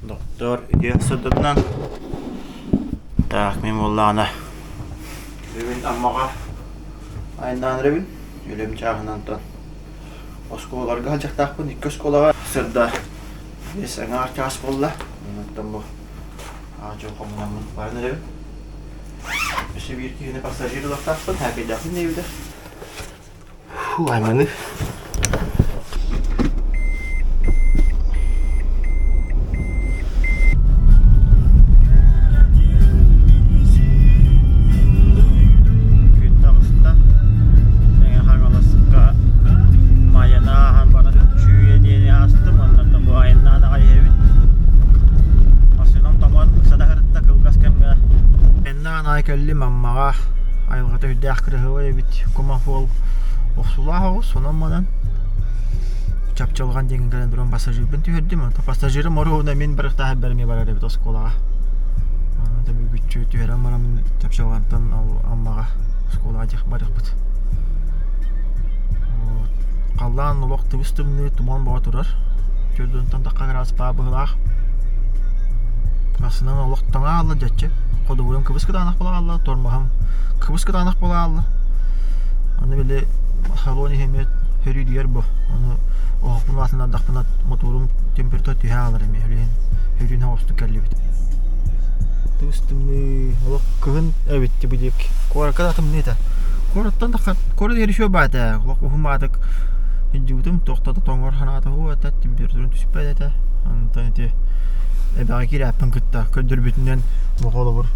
Доктор үтүө сырдатынан таах мин буоллаҕына бүгүн Аммаҕа айаннаан эрэбин. Үлэм чааһынан тон оскуолаларга сылдьыахтаахпын. Икки оскуолаҕа сырда биэс аҥаар чаас буолла. Онтон бу аа-дьуо хомунаммын баран эрэбин. Өссө биир киһини пассажир ылыахтаахпын, һээкэйдээхпин диэбитэ. Фу, айманы. Күн таҕыста. Мэҥэ Хаҥаласка Майаны ааһан баран Чүүйэ диэни аастым. Оннуттан бу айаннаан аҕай иһэбит. Массыынам тоҥон ыксата сырытта кылгас кэмҥэ. Айаннаан аҕай кэллим Аммаҕа. Айылҕата үрдээх кыраһыабай эбит. Кумафол охсулаах оҕус, онон-манан чапчылҕан диэн кэлэн туран пассажирбын түһэрдим. Онтон пассажирым оруобуна мин барыахтаах бэрми барар эбит оскуолаҕа. Аны бүгүччү түһэрэн баран Чапчылҕантан ол Аммаҕа оскуолаҕа дьэх барыахпыт. Вот. Халлаан олох тыбыс-тымныы туман бөҕө турар. Төрдүнтэн тахха градус баа быһыылаах. Массыынан олох таҥа аалла дьаччы. Ходугуйум кыбыс кытаанах буола хаалла, тормоһум кыбыс кытаанах буола хаалла. Аны били салон иһэ эмиэ хөрүүдүйэр бу. Ону оһохпун улаатыннардахпына мотуорум температура түһэ хаалар эмиэ. Билигин хөрүүн оҕустук кэллибит. Тыбыс тымныы олох кыһын эбит бу диэки. Куоракка да тымныы этэ. Куораттан да куорат иһэр еще баата. Олох уһун баатык илдьибитим туохта да тоҥор санаата этэ, температурам түспэт этэ. Онтон ити эбэҕэ киирээппин кытта көрдөрбүтүнэн бу холобур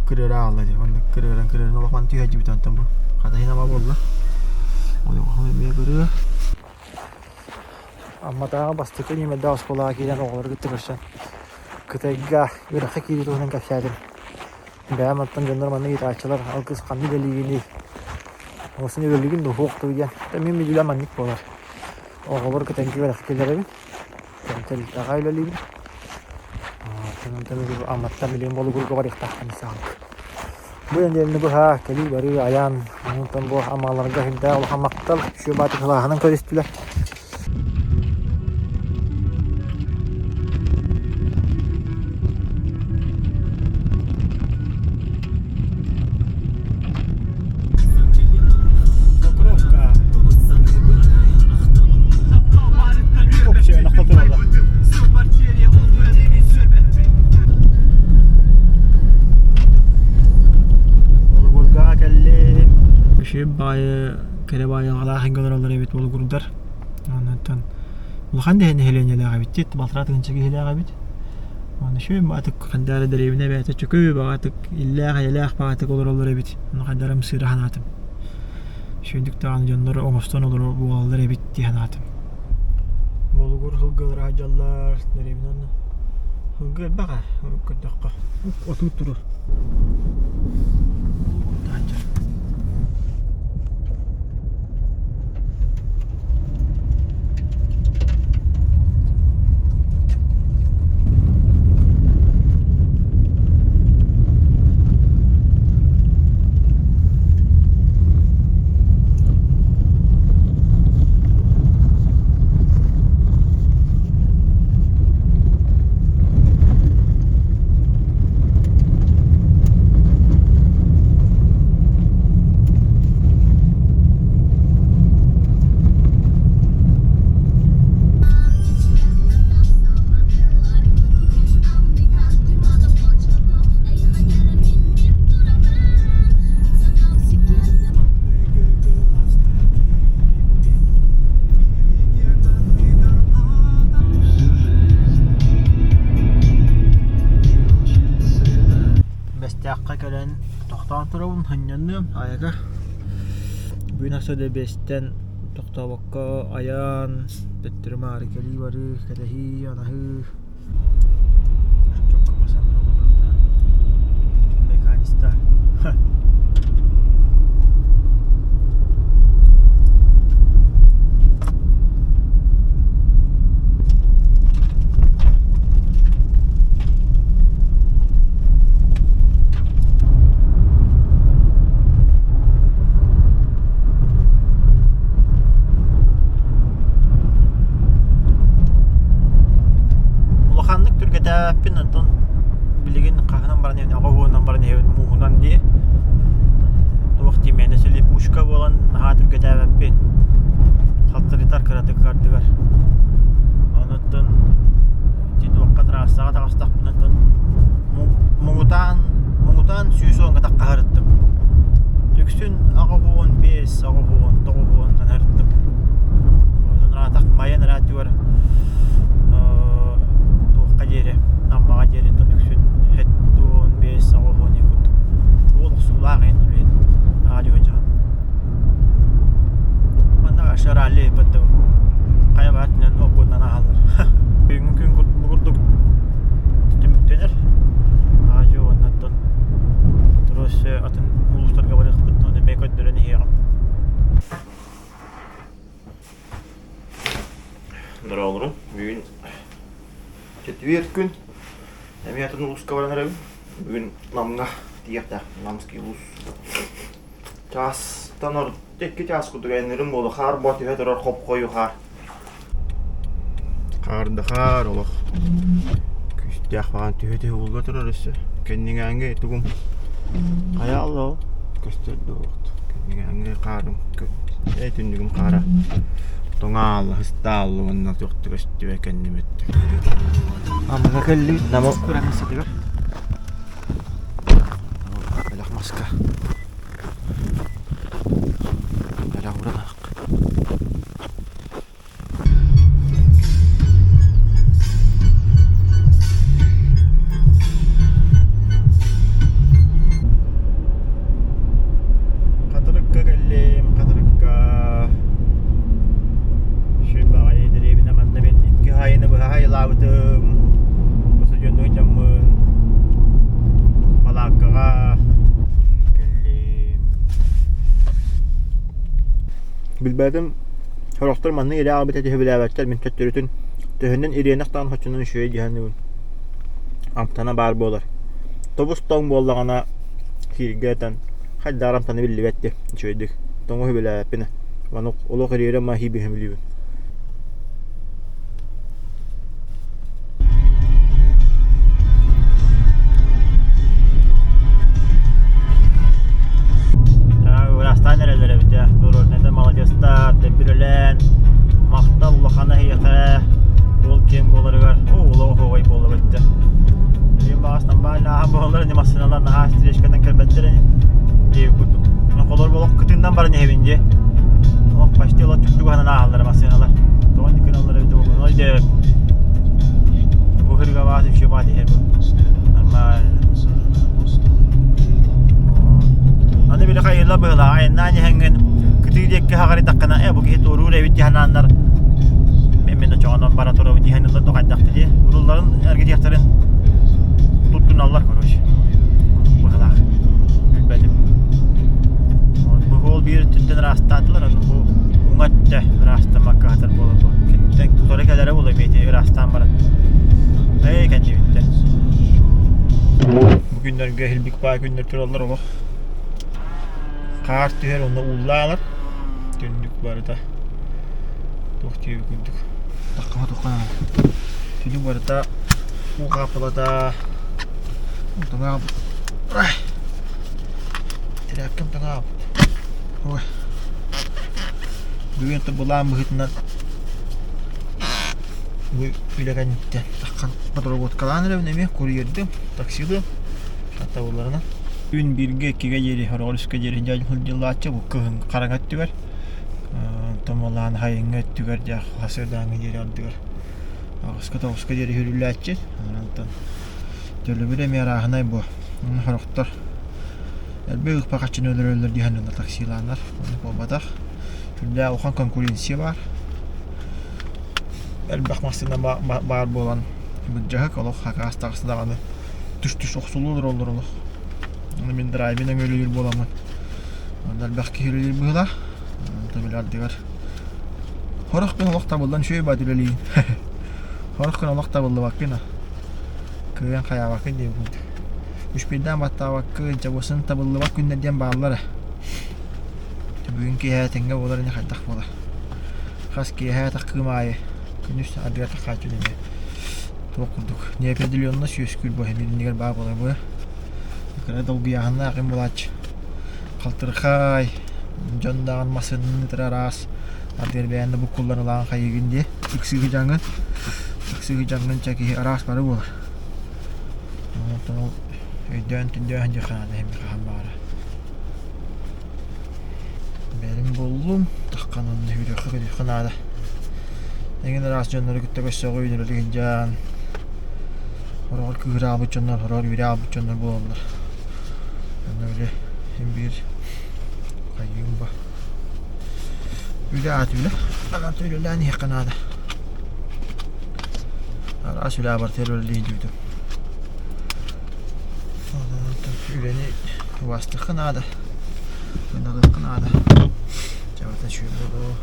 кырыара аалла дии. Онно кырыаран кырыаран улахан түһэ онтон бу хата иһин ама буолла. Ойоҕоһум эмиэ кырыа. Амматааҕы бастакы нүөмэрдээх оскуолаҕа киирэн оҕолору кытта көрсөн Кытайга үөрэххэ киирии туһунан кэпсээтим. Бэйэм оттон дьоннор манна ыйытааччылар алгыс ханнык үлэлиигиний, олосын үлэлиигин дуу, суох дуу диэн. Мин үлэм маннык буолар. Оҕолор Кытайга үөрэххэ киллэрэбин, тэрилтэҕэ үлэлиибин. Онтон Амматтан билигин Болугурга барыахтаахпын саҕалык. Бу нэдиэлэни быһа кэлии-барыы айаан, онтон бу Аммаларга сүрдээх улахан махтал, үчүгэй баатык сылааһынан көрүстүлэр. Покровка. Общая нахтатыралла. Болугурга кэллим. Үчүгэй баҕайы кэрэ баайаҕалаах иҥгэ олороллор эбит болугурдар. Онтон улахан да нэһилиэнньэлээх эбит балтараа тыһыынча киһилээх эбит. Уонна үчүгэй баҕатык ханна эрэ дэриэбинэ эбээтэ чөкө баҕатык иллээх-эйэлээх баҕатык олороллор эбит. Ону хайдах эрэ ымсыыра санаатым. Үчүгэйдик даҕаны дьоннор оҥостон олорор буолаллар эбит дии санаатым. Болугур сылгылара сылдьаллар, дэриэбинэ онно сылгы элбэх ээ, көрдөххө. Отуу турар. Бэстээххэ кэлэн тохтоон турабын, сынньаныам айака. Бүгүн аса да биэстэн тохтообокко айан, төттөрү-маары кэлии-барыы, кэтэһии, анаһыы. Механиста. Улаханнык түргэтэ. түргэтээппин, онтон билигин хаһынан баран иһэбин, оҕо баран иһэбин мууһунан дии. Туох диэмээнэ липучка буолан наһаа түргэтээбэппин. Халтарытар кыратык ардыгар. Онуттан ити туохха трассаҕа таҕыстахпына оттон муҥутаан муҥутаан 110 таххаһарыттым. Үксүн 85, 89 аһарыттым. Онон ыраатах майан ыраатыгар туохха диэри Аммаҕа диэри тон үксүн 75, 80 курдук. Уол охсуулаах иһин үлэһит аадьуһа дьаһан. Манна ралли баттыбы. Хайа баатынан оппутунан аһаллар. Бүгүҥҥү күн бу курдук түмүктэнэр. Аадьу уонна оттон сотору өссө атын улуустарга барыахпыт, ону эмиэ көрдөрөн иһиэҕим. Дороолорум, бүгүн четверг күн. Эмиэ атын улууска баран эрэбин. Бүгүн Намҥа тиийиэхтээх Намский улуус. Чаастан ордук икки чаас курдук айанныырым буолуо. Хаар буо түһэ турар хоп-хойуу хаар. Хаар да хаар олох. Күүстээх баҕан түһэ-түһэ уулла турар өссө. Кэннигээҥҥи тугум хайа алла көстөр дуо Кэннигээҥҥи хаарым ээ түннүгүм хаара тоҥаалла ыстаалла уонна туох да көстүбэт кэнним өттө. Амыга кэллибит Нама кыраныыссатыгар. Бэлэх маска. Бэлэх уранаах. Хатырыкка кэллим, Хатырыкка. Сүрбаҕайы дэриэбинэ манна мин икки хаайыны быһа хайылаабытым. Устудьуоннуу дьоммун балааккаҕа кэллим. Билбэтим, сорохтор маннык илэ аҕалбыт эти сөбүлээбэттэр, мин төттөрүтүн төһөнөн ириэнэх даҕаны хоччонон үчүгэй дии саныыбын. Амтана баар буолар. Тобус тоҥ буоллаҕына сииргэ этэн хайдаҕар амтана биллибэт дии үчүгэйдик. Тоҥу сөбүлээбэппин. Ону олох ириэрэ маһыы биһэмилиибин. Ыраастаан эрэллэр эбит дьэ. Дорожнайдар маладьыастар, дэббирэлээн, махтал улахана эһиэхэ, уол киэҥ буоларыгар, о, олоҕо оһуобай буолла бэттэ. Билигин баҕас нормально ааһан буолаллар ини массыыналар наһаа встречканан кэлбэттэр ини. Диэбит курдук. Холор олох кытыннан баран иһэбин дии. Олох почти олох чугуһанан ааһаллар массыыналар. Тоҕо инник гыналлар эбитэ буолуо. Ой дьэ бу хырга баас еще баат иһэр бу. Нормально. Аны били хайыла быһыла айаннаан иһэҥҥин кытыы диэкки хаҕарыйдаххына э бу киһи туоруур эбит дии санааннар мен очоҕонон бара турабын иһэн ылла тоҕайдахта дии урулларын эргитиэхтэрин туттуналлар короче быһылаах билбэтим бу суол биир өттүттэн ыраастаатылар аны бу уҥа өттө ыраастаммакка сытар буолар бу кэнниттэн утары кэлэрэ буолуо эмиэ ыраастаан баран ээ кэннибиттэн бу күннэргэ иһилбик баай күннэр тураллар олох хаар түһэр онно ууллаалар түннүк барыта туох диэбит курдук таххама туохха түннүк барыта уу хааппылата таҥаабыт Тирээккэм таҥаабыт. Ой. Бүгүн то былаан быһыытынан бу үлэ кэнниттэн таххан подработкалаан эрэбин эмиэ курьердым, таксилыым атабылларынан. Күн бииргэ иккигэ диэри, хороҕор үскэ диэри дьыллааччы бу кыһын хараҥа өттүгэр томолаан хайыҥҥа өттүгэр дьэ хасыардааҥҥа диэри ардыгар аҕыска тоҕуска диэри үрүллээччи. Онтон төлөбүр эмиэ арааһынай буо. Сорохтор элбэх ыыппа харчыны өлөрөллөр дии саныыллар таксилааннар. Оннук буолбатах. Сүрдээх улахан конкуренция баар. Элбэх массыына баар буолан былдьаһык олох хакаас таҕыста даҕаны түс-түс охсулуу олороллор олох. Аны мин драйвин өҥөлүүр буоламмын онно элбэх киһи үлэлиир быһыылаах. Онтон били ардыгар сорох күн олох табыллан үчүгэй баат үлэлиигин. Сорох күн олох табыллыбаккын кыайан хайаабаккын диэбит Үспүйдээн баттаабаккын, чабысын табыллыбат күннэр диэн бааллар ээ. Бүгүн киэһэ этэҥҥэ буолар ини хайдах буолар. Хас киэһэ таххыым аайы күнүс ардыгар таххааччы эмиэ. Туох курдук неопределенность үөскүүр бу иннигэр баар буолар бу. Кыра долгуйааһыннаах им булааччы. Халтырхай, дьон даҕан массыынаны ытыра араас ардыгар бэйээн да буккуллан ылаан хайыгын дии. Ыксыыһы дьаҥын, ыксыыһы дьаҥын чэ киһи араас бары буолар. Онтон ол өйдөөн түндөөн дьэ хаана иһин хаһан баҕара. Бэрим буллум, таххан онно үүрүөххэ көрүөххэ наада. Эҥин араас дьоннору кытта көрсөҕү үүнэрэлик сылдьан, хороҕор кыыһыраабыт дьоннор, хороҕор үүрэ аалбыт дьоннор буолаллар. Онно били син биир хайыым ба. Үлэ аат үлэ. Аҕата үлэлээн иһиэххэ наада. Араас үлэ барытыгар үлэлии сылдьыбытым. Үлэни убаастыахха наада, сыаналыахха наада. Дьабата үчүгэй буолуо.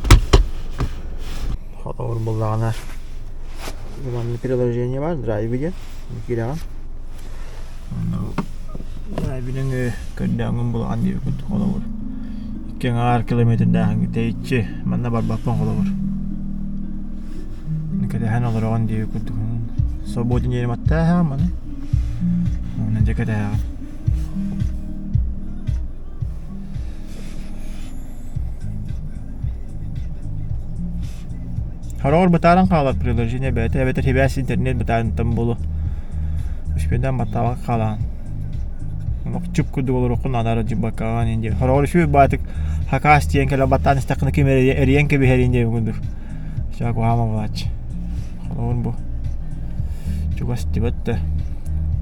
Холобур буоллаҕына, манна приложение баар, драйвы диэн киирэҕин. Онно драйвинеҥ көрдөөҥҥүн булаҕын диэбит курдук холобур. Икки аҥаар километрдааһыҥ тэйиччи манна барбаппын холобур. Кэтэһэн олороҕун диэбит курдук. Свободен диэри маттааһаҕын маны. Уонна дьэ кэтэһэҕин. Хороҕор бытааран хаалар приложение бэйэтэ эбэтэр сибээс интернет бытаарыттан буолуо. Үспүөдээн баттаабакка хаалаҕын. Чуп курдук олоруоххун наада дьыбаккаҕа диэн. Хороҕор үчүгэй баатык хакаас тиийэн кэлэн баттаан истэххинэ ким эрийэн кэбиһэрин диэн курдук. Чаа куһаама булааччы. Холобур бу чугас тибэт да.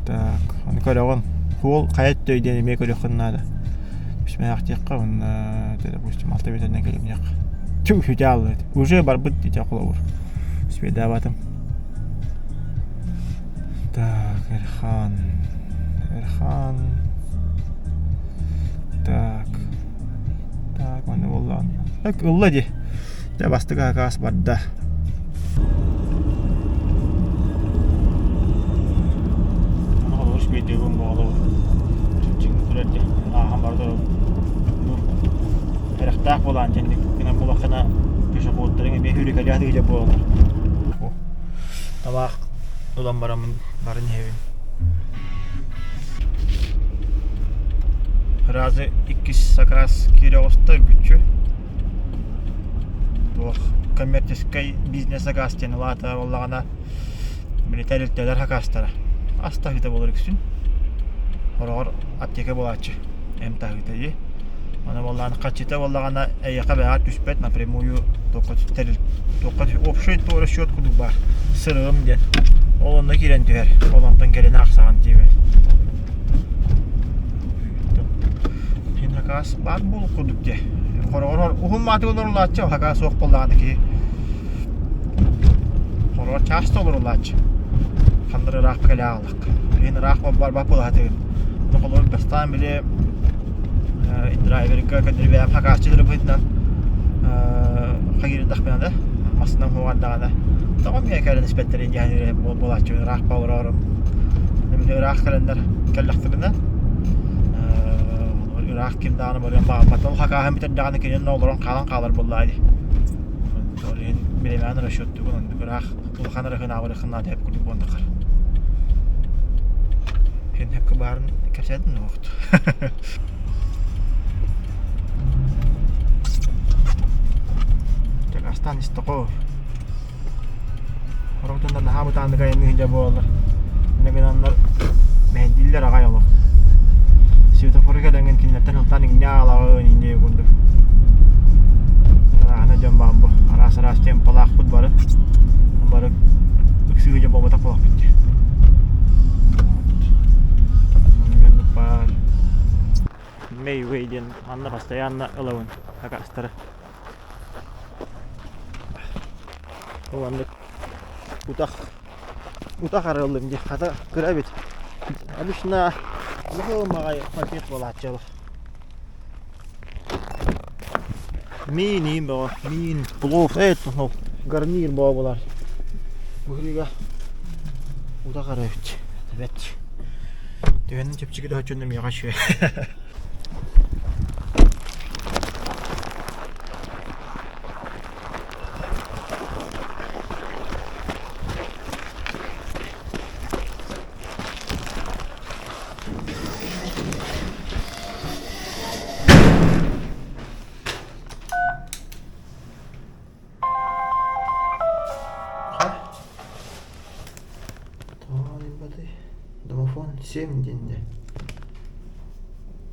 Так, ону көрөҕүн. Хуол хайа өттөй диэн эмиэ көрүөххүн наада. Үсмэхтиэххэ уонна допустим алта метринэн кэлимниэххэ. Тю сүтэ аллыт. Уже барбыт ити холобур. Успейдаабатым. Так, Эрхан. Эрхан. Так. Так, манна буоллаҕын. Так, ылла дии. Дьэ, бастакы акаас барда. Холобур, үчүгэйдик буолуо. Чиҥ турар дии. Ааһан барда Сэрэхтээх буолаан дьэнник гынан буолаххына пешеходтарыҥ эмиэ хүрүкэлээх дыгдьа буолаллар. Табаах ылан бараммын баран иһэбин. Разы иккис сакаас киирэ оҕуста үгүччү. Туох коммерческай бизнес сакаас диэн улаата буоллаҕына били тэрилтэлэр сакаастара ас таһыыта буолар үксүн. Хороҕор аптека буолааччы эм таһыыта дии. Аны буоллаҕына хаччыта буоллаҕына эйиэхэ бэҕэр түспэт напрямую туохха тэрил туохха общий то расчет курдук баар сырыым диэн. Ол онно киирэн түһэр. Ол онтон кэлин аахсаҕын диэбит. Син хакаас баар буолуох курдук дии. Хороҕор уһун мааты олорулааччы, хакаас суох буоллаҕына киһи хороҕор чаас да олорулааччы. Ханна ыраахха кэлэ аҕаллахха. Билигин ыраах барбат буолаатыгын. Холобур бастаан били драйверга көннөрү хакаасчылары быһыытынан хагирдахпына да массынан хугардаҕына тоҕо эмиэ кэлэн испэттэрин диэн буолааччы ыраах олороорум ыраах кэлэннэр кэллэхтэринэ ыраах ким даҕаны барыан баҕарбат ол хакааһын бүтэрдэҕинэ кинини олорон хаалан хаалар буоллаа дии ол иһин бириэмэҕин расчеттугун оннук ыраах улахан ырыһынаабырыххын наада эп курдук буолан Һин хэпкэ баарын кэпсээтин уохт. Чакастан истоков. Хоротуннар наһаа бытааннык айанныы сылдьар буолаллар. Инньэ гынаннар мэһэйдииллэр аҕай олох. Светофору кэлэҥҥин кинилэртэн сылтаан иҥнэ аалаҕын инньэ курдук. Арааһына дьон баар бу. Араас-араас темпалаахпыт бары. Бары ыксыы дьон буолбатах буолахпыт дии. Баар. Мэйвей диэн манна постоянно ылабын акаастары. Маннык утах утах арыаллым дии хата кыра эбит. Обычно улахан баҕайы пакет буолааччы олох. Миин иин бөҕө миин плов это гарнир бөҕө буолар. Быһыыга утах арыы эбит. Эбэт. Төһөнөн чэпчэки да оччону миэхэ үчүгэй. 7 диэн дэ.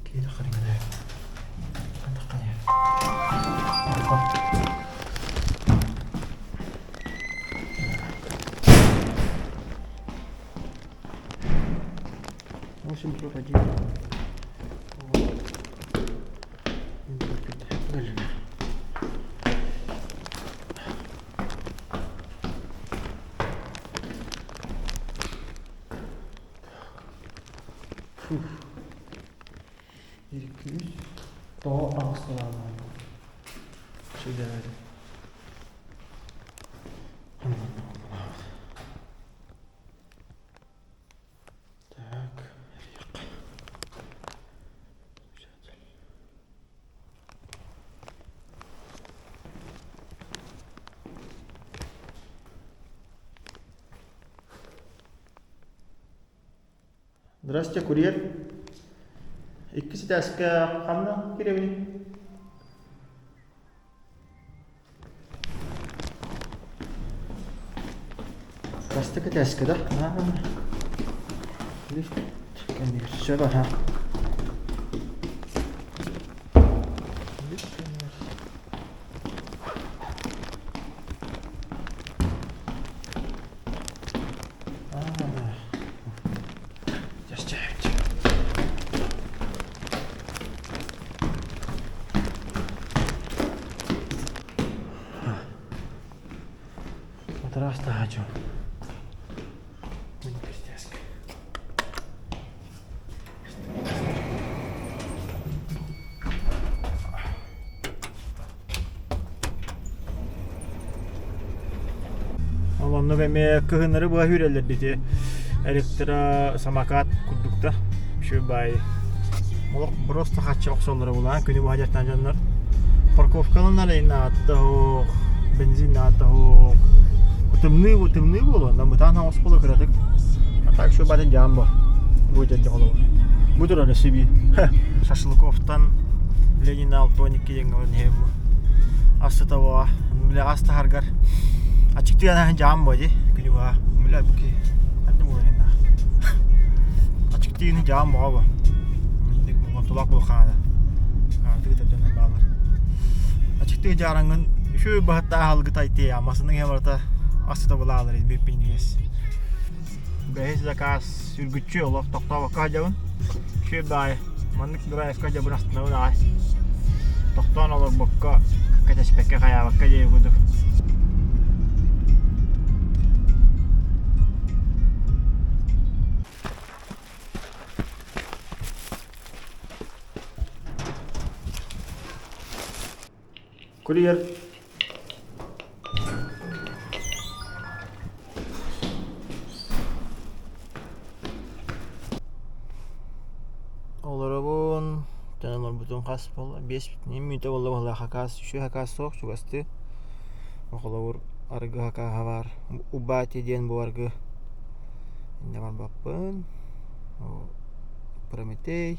Киһи харыҥына. 801. Фух. 200 тоҕо аҕысталаабыт Сөйдөөбөтүм. Так, Здравствуйте, курьер. Иккис этээскэ ханна киирэбиний? Бастакы этээскэ да? Лифт кэннигэр сөп аһа. Лифт кэннигэр. Матрас таһааччы. Ол оннук эмиэ кыһыннары быһа үүрэллэр ити электросамокат курдук да үчүгэй баайы. Олох просто хаччы охсоллоро булаан күнү быһа дьартаан дьоннор парковкаланар наата суох, бензин наата суох. Тымныы тымныы буолуо, намытаан хаҥас буолуо кыратык. А так что батын дьаам бо. Бу дьэ холобур. Бу турар өссө Шашлыковтан Ленина 62 диэҥҥэ баран иһэбин бу. Ас сыта Бile ас таһаргар ачыктыан дьаам бо дии күнү быһа. Бile бу ки ханна буолар Ачыктыын дьаам боҕо бо. Инник тулак буолхаана. Аартыгы дьонун баалар. Ачыктыы дьаараҥҥын үчүгэй баһыттаах алгытай тиэ амасының иһэ барыта ас сыта булаалар биппиннигэс. Бэһис заказ сүргүччү олох тохтообокко сылдьабын. Үчүгэй баҕайы. Маннык драйвка дьабын астынабын аҕай. Тохтоон олорбокко, кэтэспэккэ, хайаабакка диэри курдук. Курьер. Олоробун, тэн олорбутум хас буолла, 5 мүнүүтэ буолла быһыылаах хакаас, үчүгэй хакаас суох чугастыы. Холобур, арыгы хакааһа баар, Убати диэн бу аргы. Инньэ барбаппын. Прометей.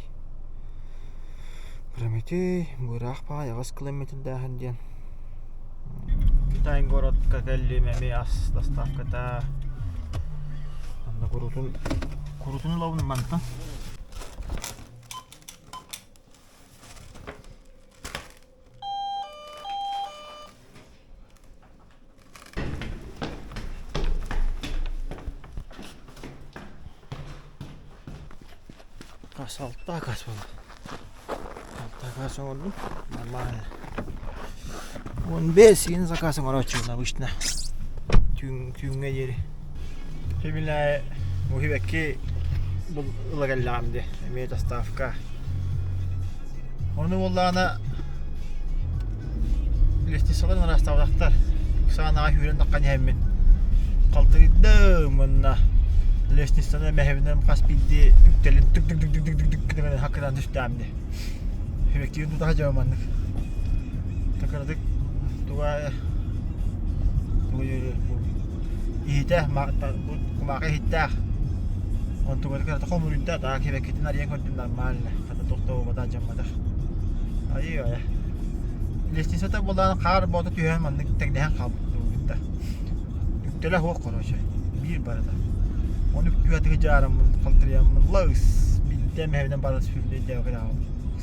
Прометей, быраах баҕайы аҕыс километрдааһын диэн. Китай городка кэллим эмиэ ас доставката. Онно курутун курутун ылабын мантан. Хас алта хас буолла. Алта хас оҥордум. Нормально. 15 сиин заказ оҥорооччубун обычно. Түүн түүҥҥэ диэри. Кимилээ уһибэкки ыла кэллэҕим дии. Эмиэ доставка. Ону буоллаҕына лестницаларын ыраастаабатахтар. Саанаҕа сүүрэн таххан иһэммин халтырыйдым уонна лестницаны мэһэбинэн хас биирдии үктэлин түк-түк-түк-түк-түк гынан хаккытан түстэҕим дии. Эффективин тута сылдьабын маннык. Кыратык туга иһитэ кумаахы иһиттээх. Онтугар кырата хомуруйда, таах кибэккитин арыйан көрдүм нормально. Хата тохтобобата дьамматах. Айыы-айа. Лестницата буолан хаар боото түһэн маннык тэҥнэһэн хаалбыт да. Үктэлэ суох короче. Биир барыта. Ону күөтүгү дьаараммын халтырыйаммын лыс биирдэ эмэһэбинэн бара сүрүннэйдээбэкэ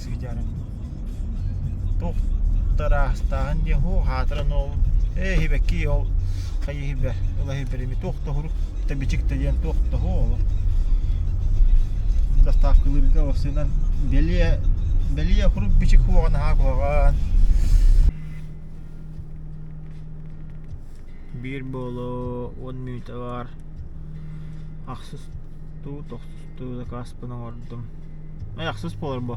сыдьаарым. Туох тараастааһын диэн һуу хаатыран ол ээ иһибэкки ол хайа иһибэ ыла иһибэрими туох да хурук да бичик да диэн туох да һуу ол доставкалыырга осынан бэлиэ бэлиэ хурук бичик хуоҕа наһаа куһаҕан биир буолуо уон мүнүүтэ баар ахсыс туу тохсус туу закааспын оҥордум ахсыс буолар бу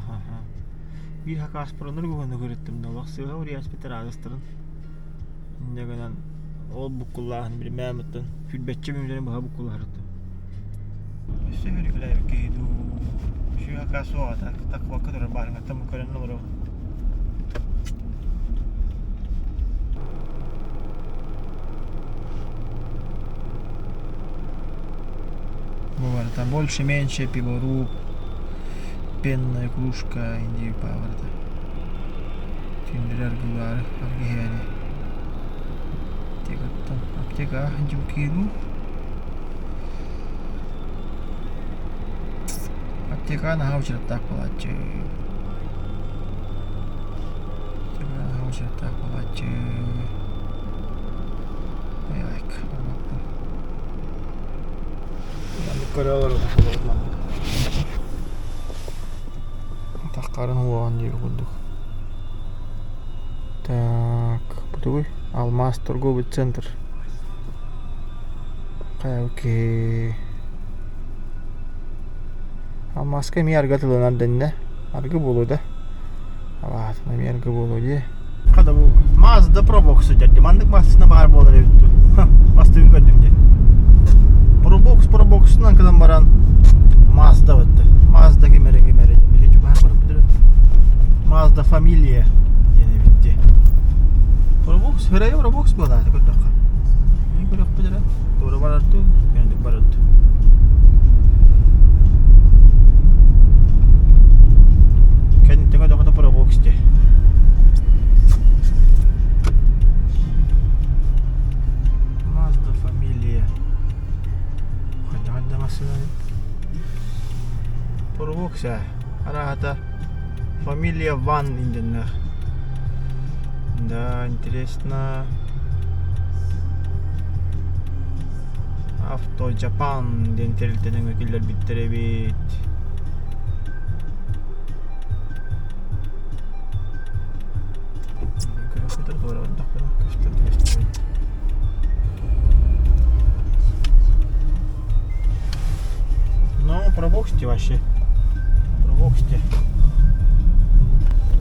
биир хакааспын уһуну көрүттүм да олох сыыһа уруйааспыттар аадастарын инньэ гынан ол буккуллааһын билимээмиттэн сүүрбэччэ мүнүүтэни быһа буккуллаһарыттым өссө үрүкүлээбит киһи дуу үчүгэй хакаас суоҕа так таквакка турар баарыҥаттан бу көрөн олоробун Бу барыта больше меньше пиворуб пенная кружка индии барыта Түүннэри аргылаары аргыһыани аптекаттан аптека дьукиину аптека наһаа учраттаах буолааччы наһаа учраттаах буолааччы айк көрө олорор Таххарын уоҕан диэби курдук. Так, бу тугуй? Алмаас торговый центр. Окей. Алмааска эмиэ арга тылынан дэннэ. Аргы буолуо да. Алаатын эмиэ аргы буолуо дии. Хада бу Mazda Probox дьэрди. Маннык массыына баар буолар эбит дуу. Бастыгын көрдүм дии. Probox Probox'унан кылан баран Mazda бытты. Mazda ким эрэ ким эрэ диэн били чугаһаан барбыт эрэ. Mazda Familia диэн эбит дии. Probox хөрөйө Probox буолаата көрдөххө. Мин көрөхпүт эрэ. Туора барар дуу, көнөтүк барар дуу. Кэнниттэн көрдөххө Probox дии. Mazda Familia. Хайдаҕын да массыынаны. Probox ээ. Араата Familia Van инденнэр. Да, интересно. Авто Japan диэн тэрилтэнэн киллэрбиттэр эбит. Ну, пробоксте вообще. Пробоксте.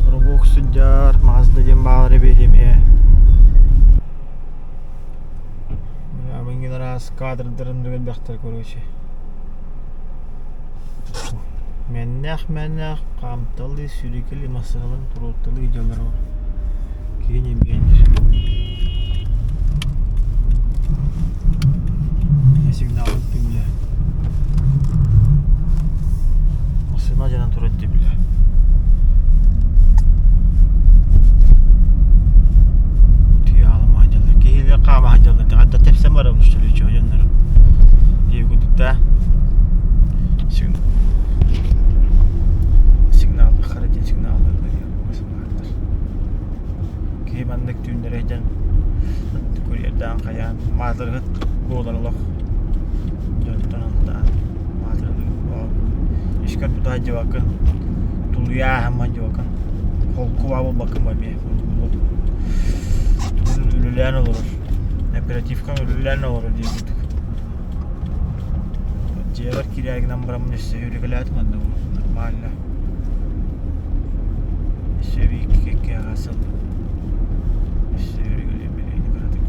Пробокс сылдьар, Мазда диэн баалар эбит эмиэ. Миҥин араас кадрдарын элбэхтэр короче. Мэннээх-мэннээх хаамталыы сүрүкэли массыыналарын туруорталыы дьоннор киһини имбиэннир. Сигналын түҥҥэ массыына дьанан турар дии бile. Тиалама дьаллар киһилэр хаама дьаллар да тэпсэн барам үчүгэй дьоннору диэбикутукта сигналы хара диэн сигналлар киһи маннык түүннэри дьэн курьердаан хайаан маатырыһыт буолар олох дьонтон алтаан маатырыһыт искэр тута сылдьыбаккын тулуйааһымман дьыбаккын холку буолбаккын ба эмиэ үлэлээн олорор оперативкам үлэлээн олорор диэбит дьиэбэр киирээри гынан бараммын өссө үрүгэлээтим онно нормально өссө икки сыл өссө үрүгэлиэм билигин кыратык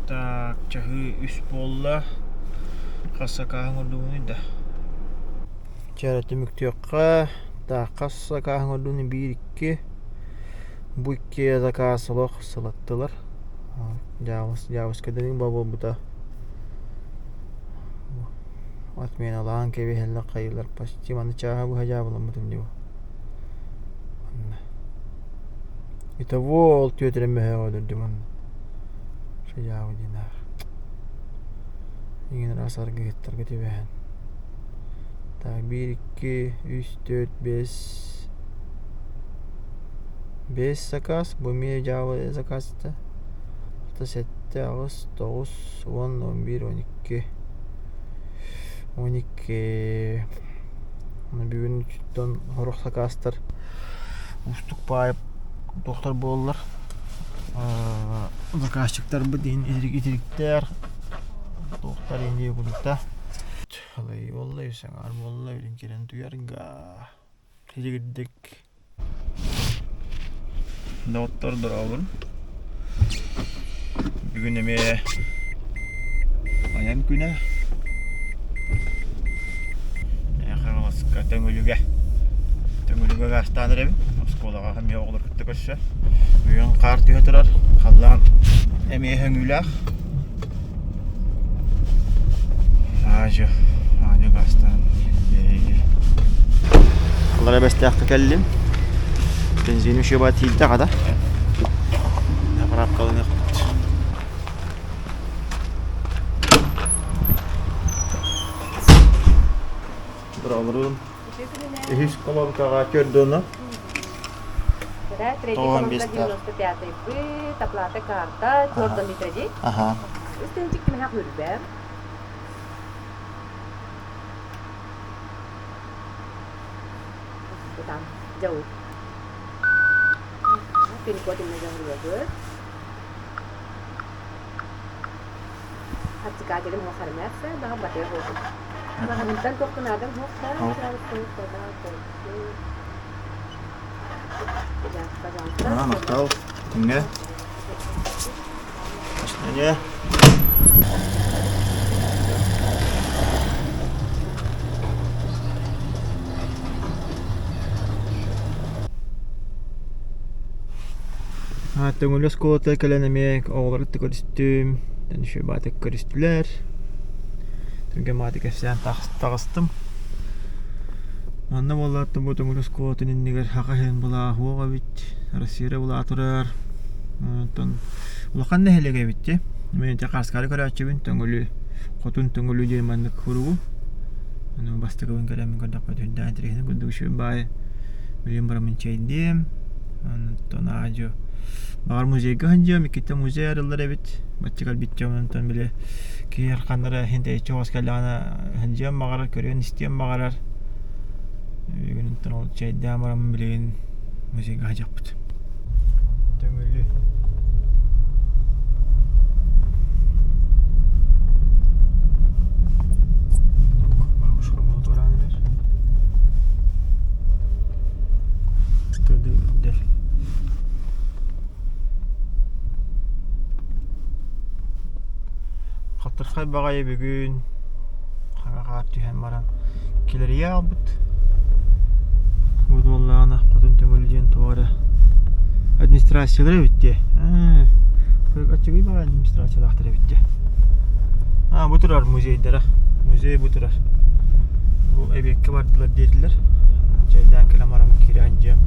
так чаһыы үс буолла хас сакааһын оҥордугунуй да чэ түмүктүөххэ так хас сакааһын оҥордугунуй биир икки бу икки заказ олох сылаттылар дьаабыскадарыҥ буолбута отменалаан кэбиһэллэр хайыылар почти маны чааһы быһа дьаабыламмытым дии манна итого ол түөтэрэ мөһөөҕө өлөрдүм онно дьаабы диэн Иҥин араас аргыһыттарга түбэһэн. Так, биир, икки, үс, түөрт, биэс. Биэс заказ, бу эмиэ дьаабы заказ этэ. Алта, сэттэ, аҕыс, тоҕус, уон, он биир, он икки. Он икки. Бүгүн сорох сакаастар уустук баайы туохтар буоллар заказчиктарбыт иһин итириктэр туохтар иһин курдукта Алай буолла үс аҥаар буолла билин кэлэн туйарга Тилигирдик Доҕоттор дорообун Бүгүн эмиэ айан күнэ. Хаҥаласка Төҥүлүгэ. Төҥүлүгэ гаастаан эрэбин. Оскуолаҕа эмиэ оҕолор кытта көрсө. Бүгүн хаар түһэ турар. Халлаан эмиэ сөҥүүлээх. Аадьы, аадьы гаастаан Аллара Бэстээххэ кэллим. Бензин үчүгэй тиийдэ хата. Заправкаланыахпыт. Дорооболорун. Үһүс колонкаҕа көрдөөно. Третий колонка 95 быт, оплата карта, төрдөн литради. Ага. Үстүнчик кимэһэх үрбэ. Там, дьау. Пин-код инне дьаһырыабыт. Аттикаателим хуохарымаатса, баҕа батыа буолтум. Маҕаһыынтан туохтунаадам хуохта, А, махтал. Күҥҥэ. До Төҥүлү оскуолата кэлэн эмиэ оҕолору кытта көрүстүм, үчүгэй көрүстүлэр. Түргэн баҕайытык кэпсээн таҕыстым. Манна буоллар бу Төҥүлү оскуолатын иннигэр саха иһин былааҕа суох эбит, Россия эрэ былааҕа турар. Онтон улахан нэһилиэк эбит дии. Мин ити Хааскаары көрөөччүбүн Төҥүлү, Хотун Төҥүлү диэн маннык суругу. Ону бастакыбын кэлэммин көрдөхпө үрдээн интэриэһинэй курдук үчүгэй баайы билигин бараммын чэйдиэм. Онтон аадьу баҕар музейга сылдьыам, иккитэ музей арыллар эбит. Бачча кэлбит дьон онтон били киһи ханна эрэ иһин тэйиччи оҕус кэллэҕинэ сылдьыан баҕарар, көрүөн истиэн баҕарар. Бүгүн онтон ол чэйдээн бараммын билигин музейга сылдьыахпыт. Төҥүлү. Бабушка буолу туораан эрэр. Тыды Хатырхай баҕайы бүгүн хаҥа хаар түһэн баран килэрийэ аҕалбыт. Бу буоллаҕына Хотун Төҥүлү диэн туох эрэ администрациялара эбит дии. Ээ, аччыгый баҕайы администрациялаахтар эбит дии. Аа, бу турар музейдара. Музей бу турар. Бу эбиэккэ бардылар диэтилэр. Чэйдээн кэлэн бараммын киирэн дьиэм.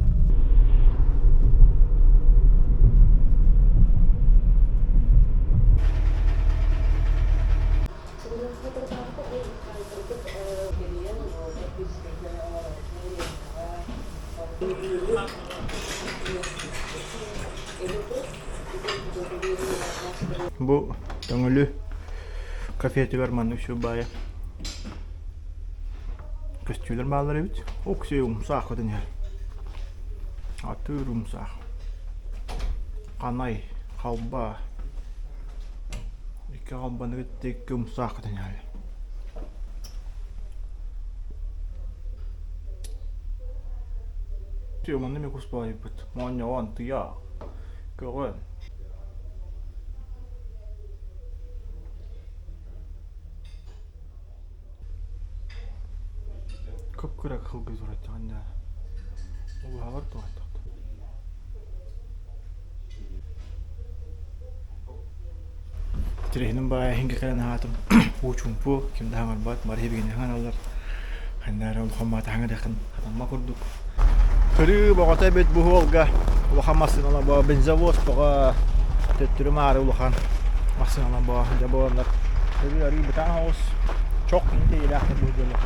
Бу Төҥүлү кафетыгар маннык үчүгэй баайа көстүүлэр бааллар эбит. Оксиэ умсаах көтөн иһэр. Атыыр умсаах. Ханай, халба. Икки халбаны кытта икки умсаах көтөн иһэр. Манна эмиэ куспаайбыт. Моонньоҕон, тыйаах, көҕөн. Кып-кыра кылгы тураттаҕын да улаһалар туһаттахта. Тирэһиним баайа иһин кэлэн аһаатым. Уу чуумпу, ким да хаҥарбат, бары һибигини хаҥараллар. Ханна эрэ улахан маата хаҥырыаххын хатамма курдук. Кырыы боҕото эбит бу уолга улахан массыыналар бо бензовоз тоҕо төттөрү маары улахан массыыналар бо дьэ буоланнар. Өрүү арыы бытаан оҕус чох интэйэлээхтэр быһыылар.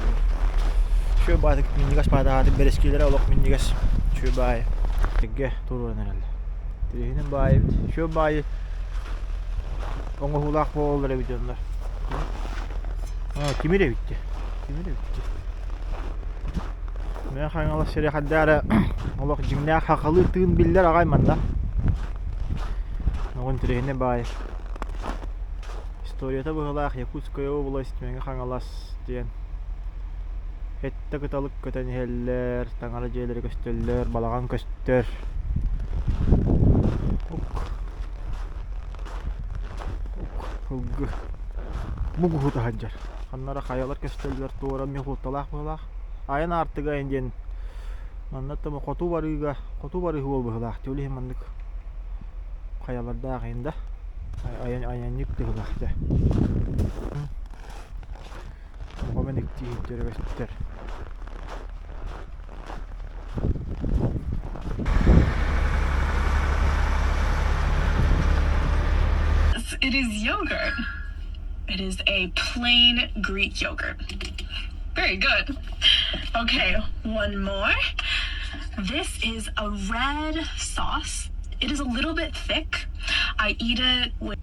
Үчүгэй баатык минньигэс баатаҕатын бэрэскиилэрэ олох минньигэс үчүгэй баайы. Эргэ туруоран эрэллэр. Тириһинин баайы эбит. Үчүгэй баайы оҥоһуулаах буолаллар эбит дьоннор. Тимир эбит дии. Тимир эбит дии. Мэҥэ Хаҥалас сирэ хайдах эрэ олох дьиҥнээх хахалыы тыын биллэр аҕай манна. Оҕун тириһинэ баай. Историята быһыылаах Якутская область, Мэҥэ Хаҥалас диэн. Сэттэ кыталык көтөн иһэллэр, таҥара дьиэлэрэ көстөллөр, балаҕан көстөр. Ук. Ук, ылгы. Бугуһу таһырдьар. Ханна эрэ хайалар көстөллөр, туора эмиэ суолталаах быһыылаах. Айан аартыга айан диэн манна тама хоту барыыга, хоту барыы уол быһыылаах. Ол иһин маннык хайалардаах айан да. Айан айанньык быһыылаах дьэ. Оҕо мэниктииһиттэрэ көстөр. It is yogurt. It is a plain Greek yogurt. Very good. Okay, one more. This is a red sauce. It is a little bit thick. I eat it with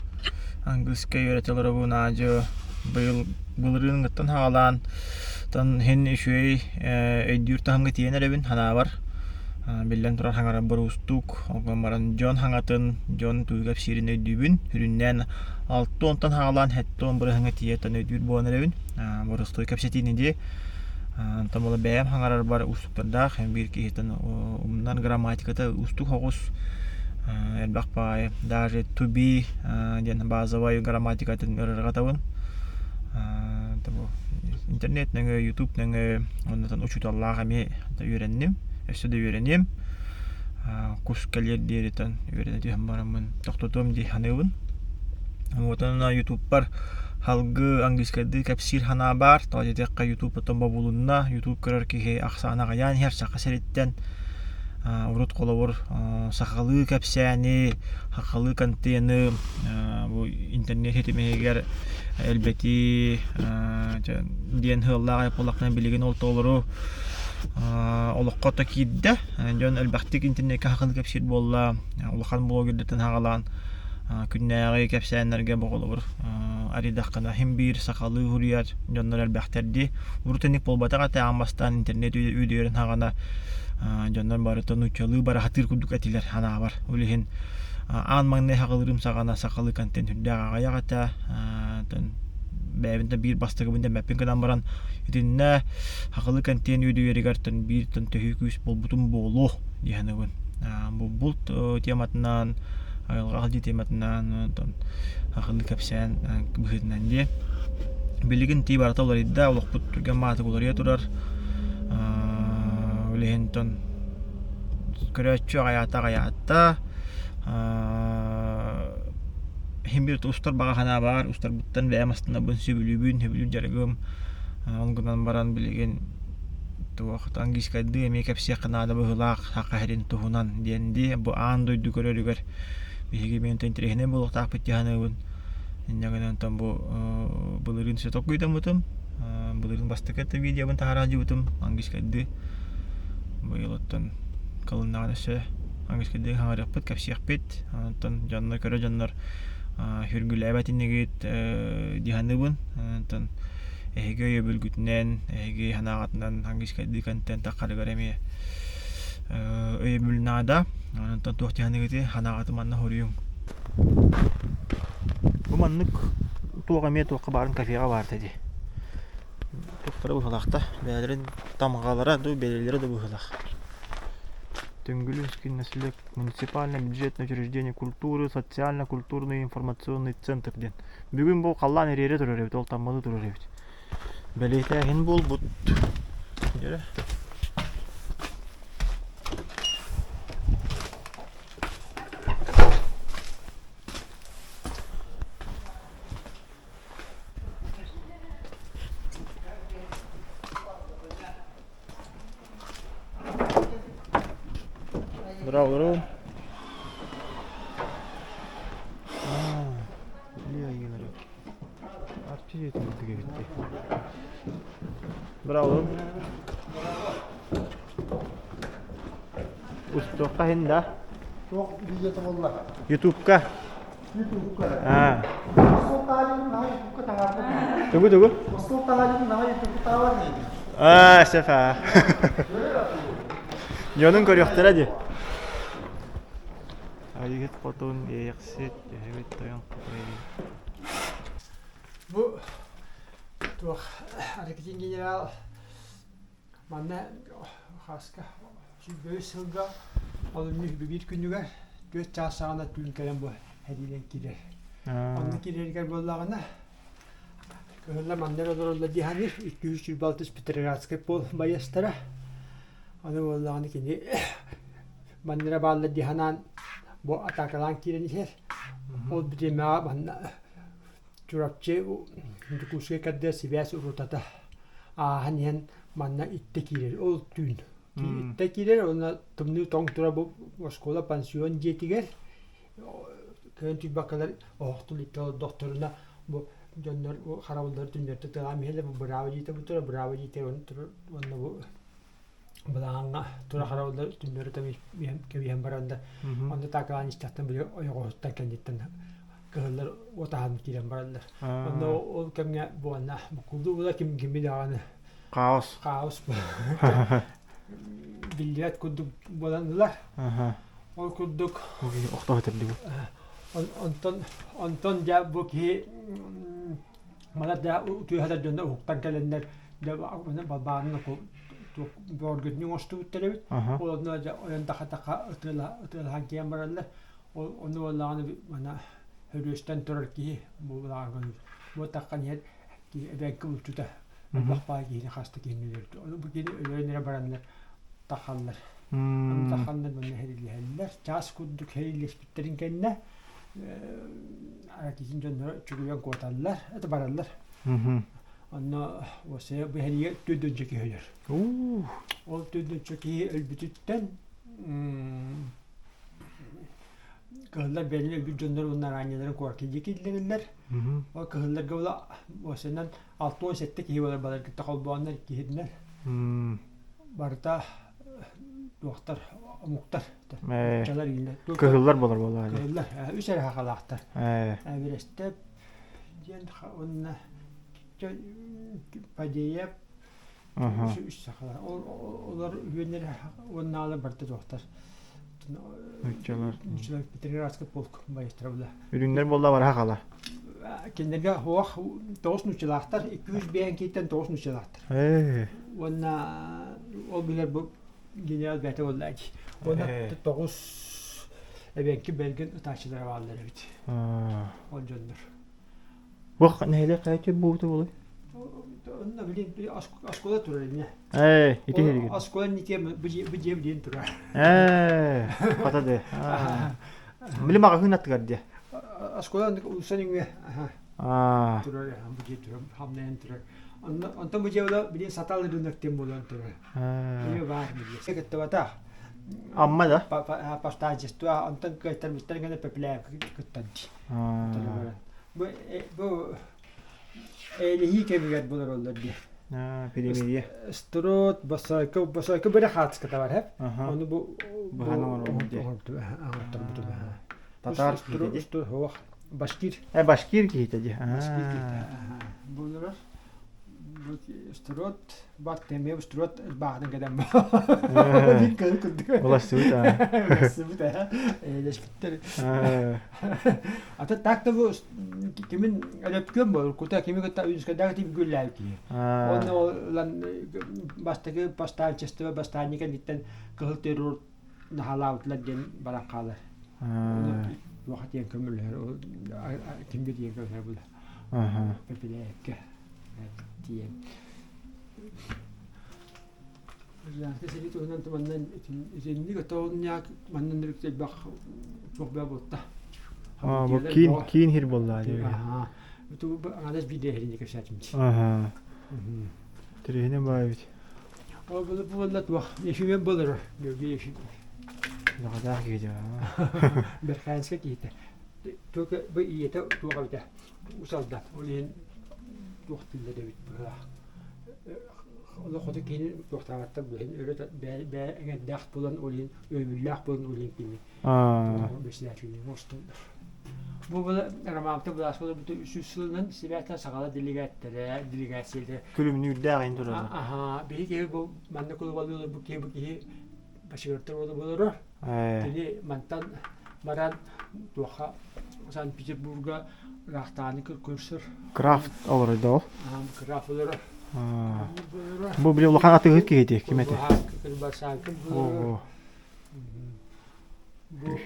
Английскай үөрэтэлэрэ наадьы быйыл былырыыҥҥыттан саҕалаан тан иһин үчүгэй өйдүүр таһымҥа тиийэн эрэбин санаабар. Биллэн турар хаҥарарбар уустук, ол гынан баран дьон хаҥатын, дьон тугу кэпсиирин өйдүүбүн. Сүрүннээн 6 онтон саҕалаан 7 бырыһыҥҥа тиийэ өйдүүр буолан эрэбин. Боростуой кэпсэтиини дии. Онтон буола бэйэм хаҥарарбар уустуктардаах, биир киһиттэн умнар грамматиката уустук соҕус элбэх баҕайы даже to be диэн базовай грамматикатын ырырҕатабын. Интернет нөҥүө, YouTube нөҥүө оннотон учууталлаах эмиэ үөрэнним, өссө да үөрэниэм. Кус кэлиэр диэритэн үөрэнэ түһэн бараммын тохтотуом дии саныыбын. Уотан ютубпар Салгыы английскайдыы кэпсиир санаа баар, тоҕо диэтэххэ ютуб оттон бобулунна, ютуб көрөр киһи ахсаана аҕыйаан иһэр Саха сириттэн. Урут холобур сахалыы кэпсээни, сахалыы контены бу интернет ситимигэр элбэтии диэн сыаллаах буоллахпына билигин ол толору олоххо то киирдэ. Дьон элбэхтик интернеккэ сахалыы кэпсиир буолла, улахан блогердартан саҕалаан күннээҕи кэпсээннэргэ бу холобур арыйдаххына син биир сахалыы суруйар дьоннор элбэхтэр дии. Урут инник буолбатах этэ аан бастаан интернет үөдүйэрин саҕана дьоннор барыта нууччалыы бара сатыыр курдук этилэр санаабар. Ол иһин аан маҥнай саҕалыырым саҕана сахалыы контент үрдээх аҕыйах этэ. Бэйэбин да биир бастакыбын дэммэппин гынан баран итиннэ сахалыы контент үөдүйэригэр биир төһүү күүс буолбутум буолуо дии саныыбын. Бу булт тематынан айылҕа аһылдьыы тематынан онтон аһылыы кэпсээн быһыытынан дии. Билигин тии барыта уларыйда, олохпут түргэн маатык уларыйа турар. Ол иһин онтон көрөөччү аҕыйаата аҕыйаата. Иһин биир устар баҕа санаа баар, устарбыттан бэйэм астынабын, сөбүлүүбүн, сөбүлүүр дьарыгым. Ол гынан баран билигин туох английскайдыы эмиэ кэпсиэххэ наада быһыылаах саха сирин туһунан диэн дии бу аан дойду көрөрүгэр биһиги эмиэ интэриэһинэй буолуохтаахпыт дии саныыбын инньэ гынан онтон бу былырыын өссө толкуйдаммытым былырыын бастакы видеобын таһаара сылдьыбытым английскайдыы быйыл оттон кылыннаҕына өссө английскайдыы хаҥарыахпыт кэпсиэхпит онтон дьоннор көрө дьоннор сүргүлээбэт инигит дии саныыбын онтон Эһиги өйөбүлгүтүнэн, эһиги санааҕытынан английскайдыы контент таххарыгар эмиэ өйөбүл наада. Онтон туох дьаһаныгыты санааҕытын манна хоруйуҥ. Бу маннык туох эмиэ туохха баарын кафеҕа баар этэ дии. Туохтара быһыылаах да, бэйэлэрин тамҕалара дуу, бэлиэлэрэ да быһыылаах. Түҥгүлүскин наследие муниципальное бюджетное учреждение культуры, социально-культурный информационный центр диэн. Бүгүн бу халлаан ириэрэ турар эбит, ол таммалыы турар эбит. Бэлиэтээһин буолбут. Дьэ. Браво, Нуучча дьиэтин курдук эбит дии. Браво. Устуохха иһин да? Туох видеота буолла? Ютубка. Ютубка. Аа. Остуол таһаалын наһаа Ютубка таһаарбыт. Тугу тугу? Остуол таһаалын наһаа Ютубка таһаар диибин. Аа, сөп аа. Дьонун көрүөхтэрэ дии. Айыгыт хотун, иэйэхсит, эһэбит тойон хотой. Бу туох Аракитин генерал манна хааска сүүрбэ сылга олунньу биир күнүгэр түөрт чаас саҕана түүн кэлэн бу сэриинэн киирэр. Онно киирэригэр буоллаҕына кыһыллар манна эрэ олороллор дии саныыр 226 Петроградскай пол байыастара. Аны буоллаҕына кини манна эрэ бааллар дии санаан бу атаакалаан киирэн иһэр. Ол бириэмэҕэ манна Чурапчы Дьокуускай кэрдэ сибээс урутата ааһан иһэн манна иттэ киирэр. Ол түүн иттэ киирэр уонна тымныы тоҥ турар бу оскуола пансион дьиэтигэр кыайан тиийбэккэлэр оһохтун иттэ олордохторуна бу дьоннор харабыллары түннэртэ тыаҕа иһэллэр бу быраава дьиэтэ бу турар быраава дьиэтэ уонна бу былааҥҥа тура харабыллар түннэри кэбиһэн бараннар онно таакалаан истэхтэн били ойоҕоһуттан кэнниттэн кыһыллар уотаһан киирэн бараллар онно ол кэмҥэ буонна буккуллуу була ким кими даҕаны хаос хаос биллибэт курдук буолан ылар ол курдук охтоһо тэрдибит онтон онтон дьэ бу киһи Мана да утуйа дьонно уһуктан кэлэннэр дьэ балбаанын бөҕөргөтүнү оҥостубуттар эбит. Ол онно дьэ ойон таха-таха ытыалаһан киирэн бараллар. Ол ону буоллаҕына мана хөрүөстэн турар киһи бу былааҕын бу таххан иһэр киһи эбэҥки булчута элбэх баай киһини хаста киһини өлөрдө. Ону бу киһини өлөрөн эрэ бараннар тахаллар. Ону таханнар манна хэрилиһэллэр. Чаас курдук хэрилиэспиттэрин кэннэ Аракитин дьонноро чугуйан куоталлар, это бараллар. Онно уосайа бэһэлигэ түөрт киһи өлөр. Ол түөрт киһи өлбүтүттэн кыһыллар бэйэлэрин өлбүт дьоннор уонна араанньаларын куоракка киллэрэллэр. Ол кыһылларга була уосайынан 67 киһи буолар балар кытта холбооннор киһитинэн барыта туохтар омуктар Нууччалар иилэр. Кыһыллар болор буоллаҕа дии. Кыһыллар үс эрэ хахалаахтар. Эверестеп диэн уонна Падеев үс сахалар. Олор үөннэр уоннаалар барыта туохтар. Нууччалар. Нууччалар Петроградский полк байыстара була. Үрүҥнэр буолла бара хахалар. Кинилэргэ оһох тоҕус нууччалаахтар, 205 киһиттэн тоҕус нууччалаахтар. Уонна ол билэр бу генерал бэйэтэ буолла дии. Уонна тоҕус эбэҥки бэлгин ытааччылара бааллар эбит. Ол дьоннор. Бу нэһилиэк хайа буолута буолуй? Онно билин оскуола турар инне. Ээ, ити иһиригин. Оскуола инники бу дьиэ билин турар. Ээ, хата де. Били маҕаһыын аттыгар дии. Оскуола улусан үҥүө. Турар, бу дьиэ турар, хамнаан турар. Онтон бу дьиэ билин сатал рынок диэн буолан турар. Эмиэ баар билиэс. Кыттыбатах. Амма да? Повстанчество, онтон кыайтарбыттар гына Пепеляев кыттан дии. Бу бу эйэлэһии кэмигэр булароллор дии. Перемирие. Строт, Босойко, Босойко бэрэ хаатыската бар хэп. Ону бу Быһан оҥорбут дии. Татар киһитэ дии. Башкир. Э, башкир киһитэ дии. Башкир киһитэ. Буларар. Строт бат эмиэ строт бааһынан кэлэн курдук. Улассыбыт аа. Улассыбыт аа. Эйэлэспиттэр. Ата так да бу кимин өлөпкүөн буолар кута кими кытта үскэдээх тип гүллээбит киһи. Онно ол бастакы повстанчество бастаанньа кэнниттэн кыһыл террор наһаалаабытылар диэн баран хаалар. Туох диэн көмөлөһөр кимгэ диэн көмөлөһөр була. Пепеляевка тиийэн. Гражданскай сэрии туһунан манна итинник отоонньаак манна нөрүк элбэх туох баа буолта. Бу киин киин хир буолла дии. Бу аҥадас биирдэ иһиринни кэпсээтим. Аха. Тириһинэ баа эбит. Ол була буолла туох Ефимен болоро Георгий Ефимов. Наҕадаах киһи Берханскай киһитэ. Только бу ийэтэ туох эбитэ Усалдан. Ол иһин туох дииллэр эбит быһыылаах. Олох хоту киһини туохтаабаттар бу иһин өрө бэйэ эҥэрдээх буолан ол иһин өйөбүллээх буолан ол иһин кини председателинэн оҥостоллор. Бу Романовтар былаас буолбут 300 сылынан сибээстэн сахалар делегаттара, делегациялара Күлүмнүүрдээх иһин турара. Аха, биһи киһи бу манна кулубалыылар бу киһи бу киһи башкиртар буолара. Кини мантан баран туохха Санкт-Петербурга ыраахтааҕыны көрсөр. Крафт олорор ол. Крафт олорор. Бу били улахан атыыһыт киһи ким этэ? Бу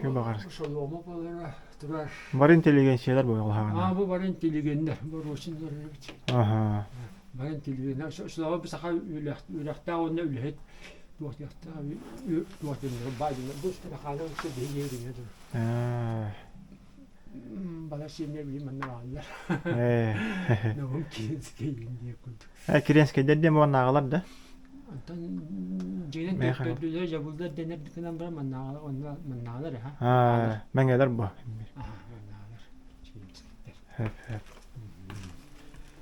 Шоломо болара турар. Бары интеллигенциялар бу улахан. Аа бу бары интеллигеннэр, бу Росин эбит. Аха. Бары интеллигеннэр. Шоломо бу саха үөрэхтээх уонна үлэһит туох диэхтээх туох диэннэр баай дьоннор бу Страхана өттө биһиги диэбит турар. Аа. Балар сиэннэр билим манна бааллар. Ээ. Новым Киренскэй диэн курдук. Э, Киренскэйдэр диэн буолан да? Онтон дьиҥинэн төрдүлэр дьабыллар дэнэр гынан баран маннааҕылар онно маннааҕылар аха. Аа, мэҥэлэр бу. Аха, маннааҕылар. Киренскэйдэр. Хөп, хөп.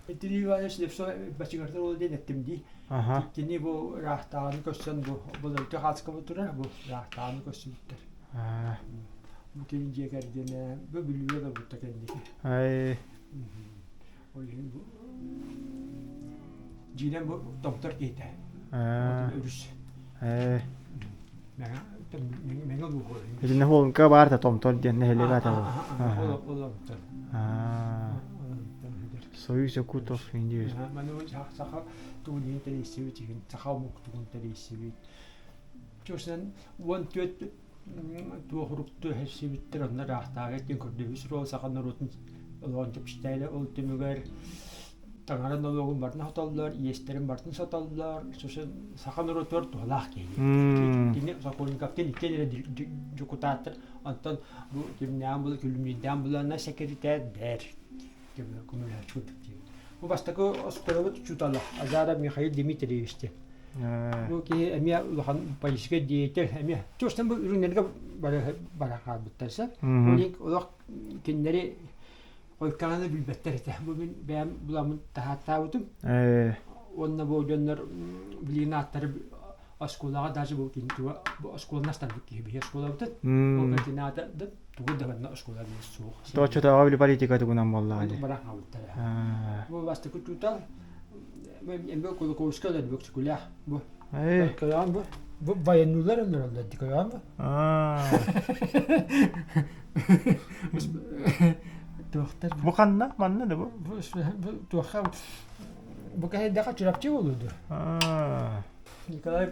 Дмитрий Иванович Слепцов бачыгыртар ол диэн эттим дии. Аха. Кини бу ыраахтааҕыны көрсөн бу былыргы хаацкабы турар бу ыраахтааҕыны көрсүбүттэр. Аа. Бу кини дьиэ кэргэнэ бу Бүлүүгэ олорбута кэнники. Ай. Ол иһин бу дьиинэн бу томтор киһитэ. Аа. Өрүс. Ээ. Мэҥэ улууһу. Итиннэ Холунка баар да Томтор диэн нэһилиэк аата буолар. Ол онтон. Аа. Союз Якутов Индия. Маны саха тугун иһин тэрийсибит иһин саха омук тугун тэрийсибит. Чосен 14 туох урукту өһөрсүбүттэр онно ыраахтааҕы диэн көрдөһүү суруга саха норуотун олоҕун кэпсэтээлэ ол түмүгэр таҥара нолуогун барытын сотоллор, иэстэрин барытын сотоллор, сосын саха норуотугар туһалаах киһи. Кини Сокольниковтан иккиэн эрэ дьокутааттар, онтон бу кимнээн була күлүмнүүрдээн буланна сэкиритээрдэр көмөлөһөөччү курдук диэн. Бу бастакы оскуолабыт учуутала Азаров Михаил Дмитриевич диэн. Бу киһи эмиэ улахан политическай деятель эмиэ. Чуостан бу үрүҥнэргэ бара бара хаалбыттар сэр. Олох кинилэри ойкаҕаны билбэттэр этэ. Бу мин бэйэм буламмын таһааттаабытым. Уонна бу дьоннор билигин ааттары оскуолаҕа даже бу кини туга бу оскуоланы астарбыт киһи биһи оскуолабытын. Ол кини аата да тугу да манна оскуола диэн суох. Точчотооҕу били политика тугунан буоллаҕа дии. Баран хаалбыттара. Бу бастакы учуутал эмбэ Кулаковскай олорбут Өксөкүлээх бу. Көрөҕүн бу. Бу военныйлар өлөрөллөр дии көрөҕүн бу. Туохтар Бу ханна? Манна да бу? Бу туохха бу кэһэйдэхэ Чурапчы буолуо дуо? Николай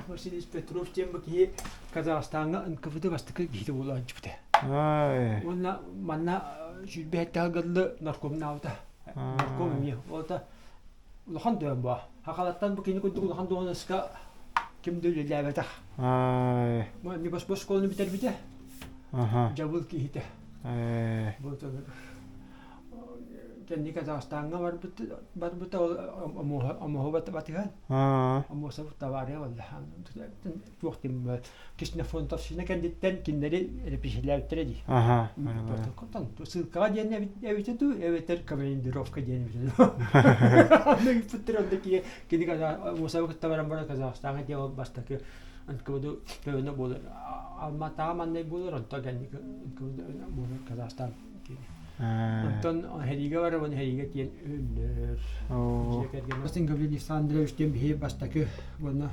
Васильевич Петров диэн бу киһи Казахстаҥҥа НКВД бастакы киһитэ буолааччыбыта. Уонна манна 27 сылга наркомнаабыта. Нарком эмиэ. Ол улахан дьон баа. Хахалаттан бу кини курдук улахан дуоһунаска ким да үлэлээбэтэх. Бу эмиэ бос оскуоланы бүтэрбитэ. Дьабыл киһитэ. Бу кэнники Казахстаҥҥа барбыт барбыта ол омуоһу батыһан омуосабыт табаарыһа буолла туох диэн Ксенофонтовщина кэнниттэн кинилэри репрессиялээбиттэрэ дии. Ссылкаҕа диэн эбитэ дуу, эбэтэр командировка диэн эбитэ дуу. Онно ыыппыттар онно кини кини Мусабы кытта баран баран Казахстаҥҥа диэн ол бастакы НКВД тойоно буолар. Алматаҕа маннай буолар, онтон кэнники НКВД буолар Казахстан кини. Онтон Хэриигэ барар, уонна Хэриигэ тиийэн өллөр. Дьиэ кэргэн. Гаврил Александрович диэн биһи бастакы уонна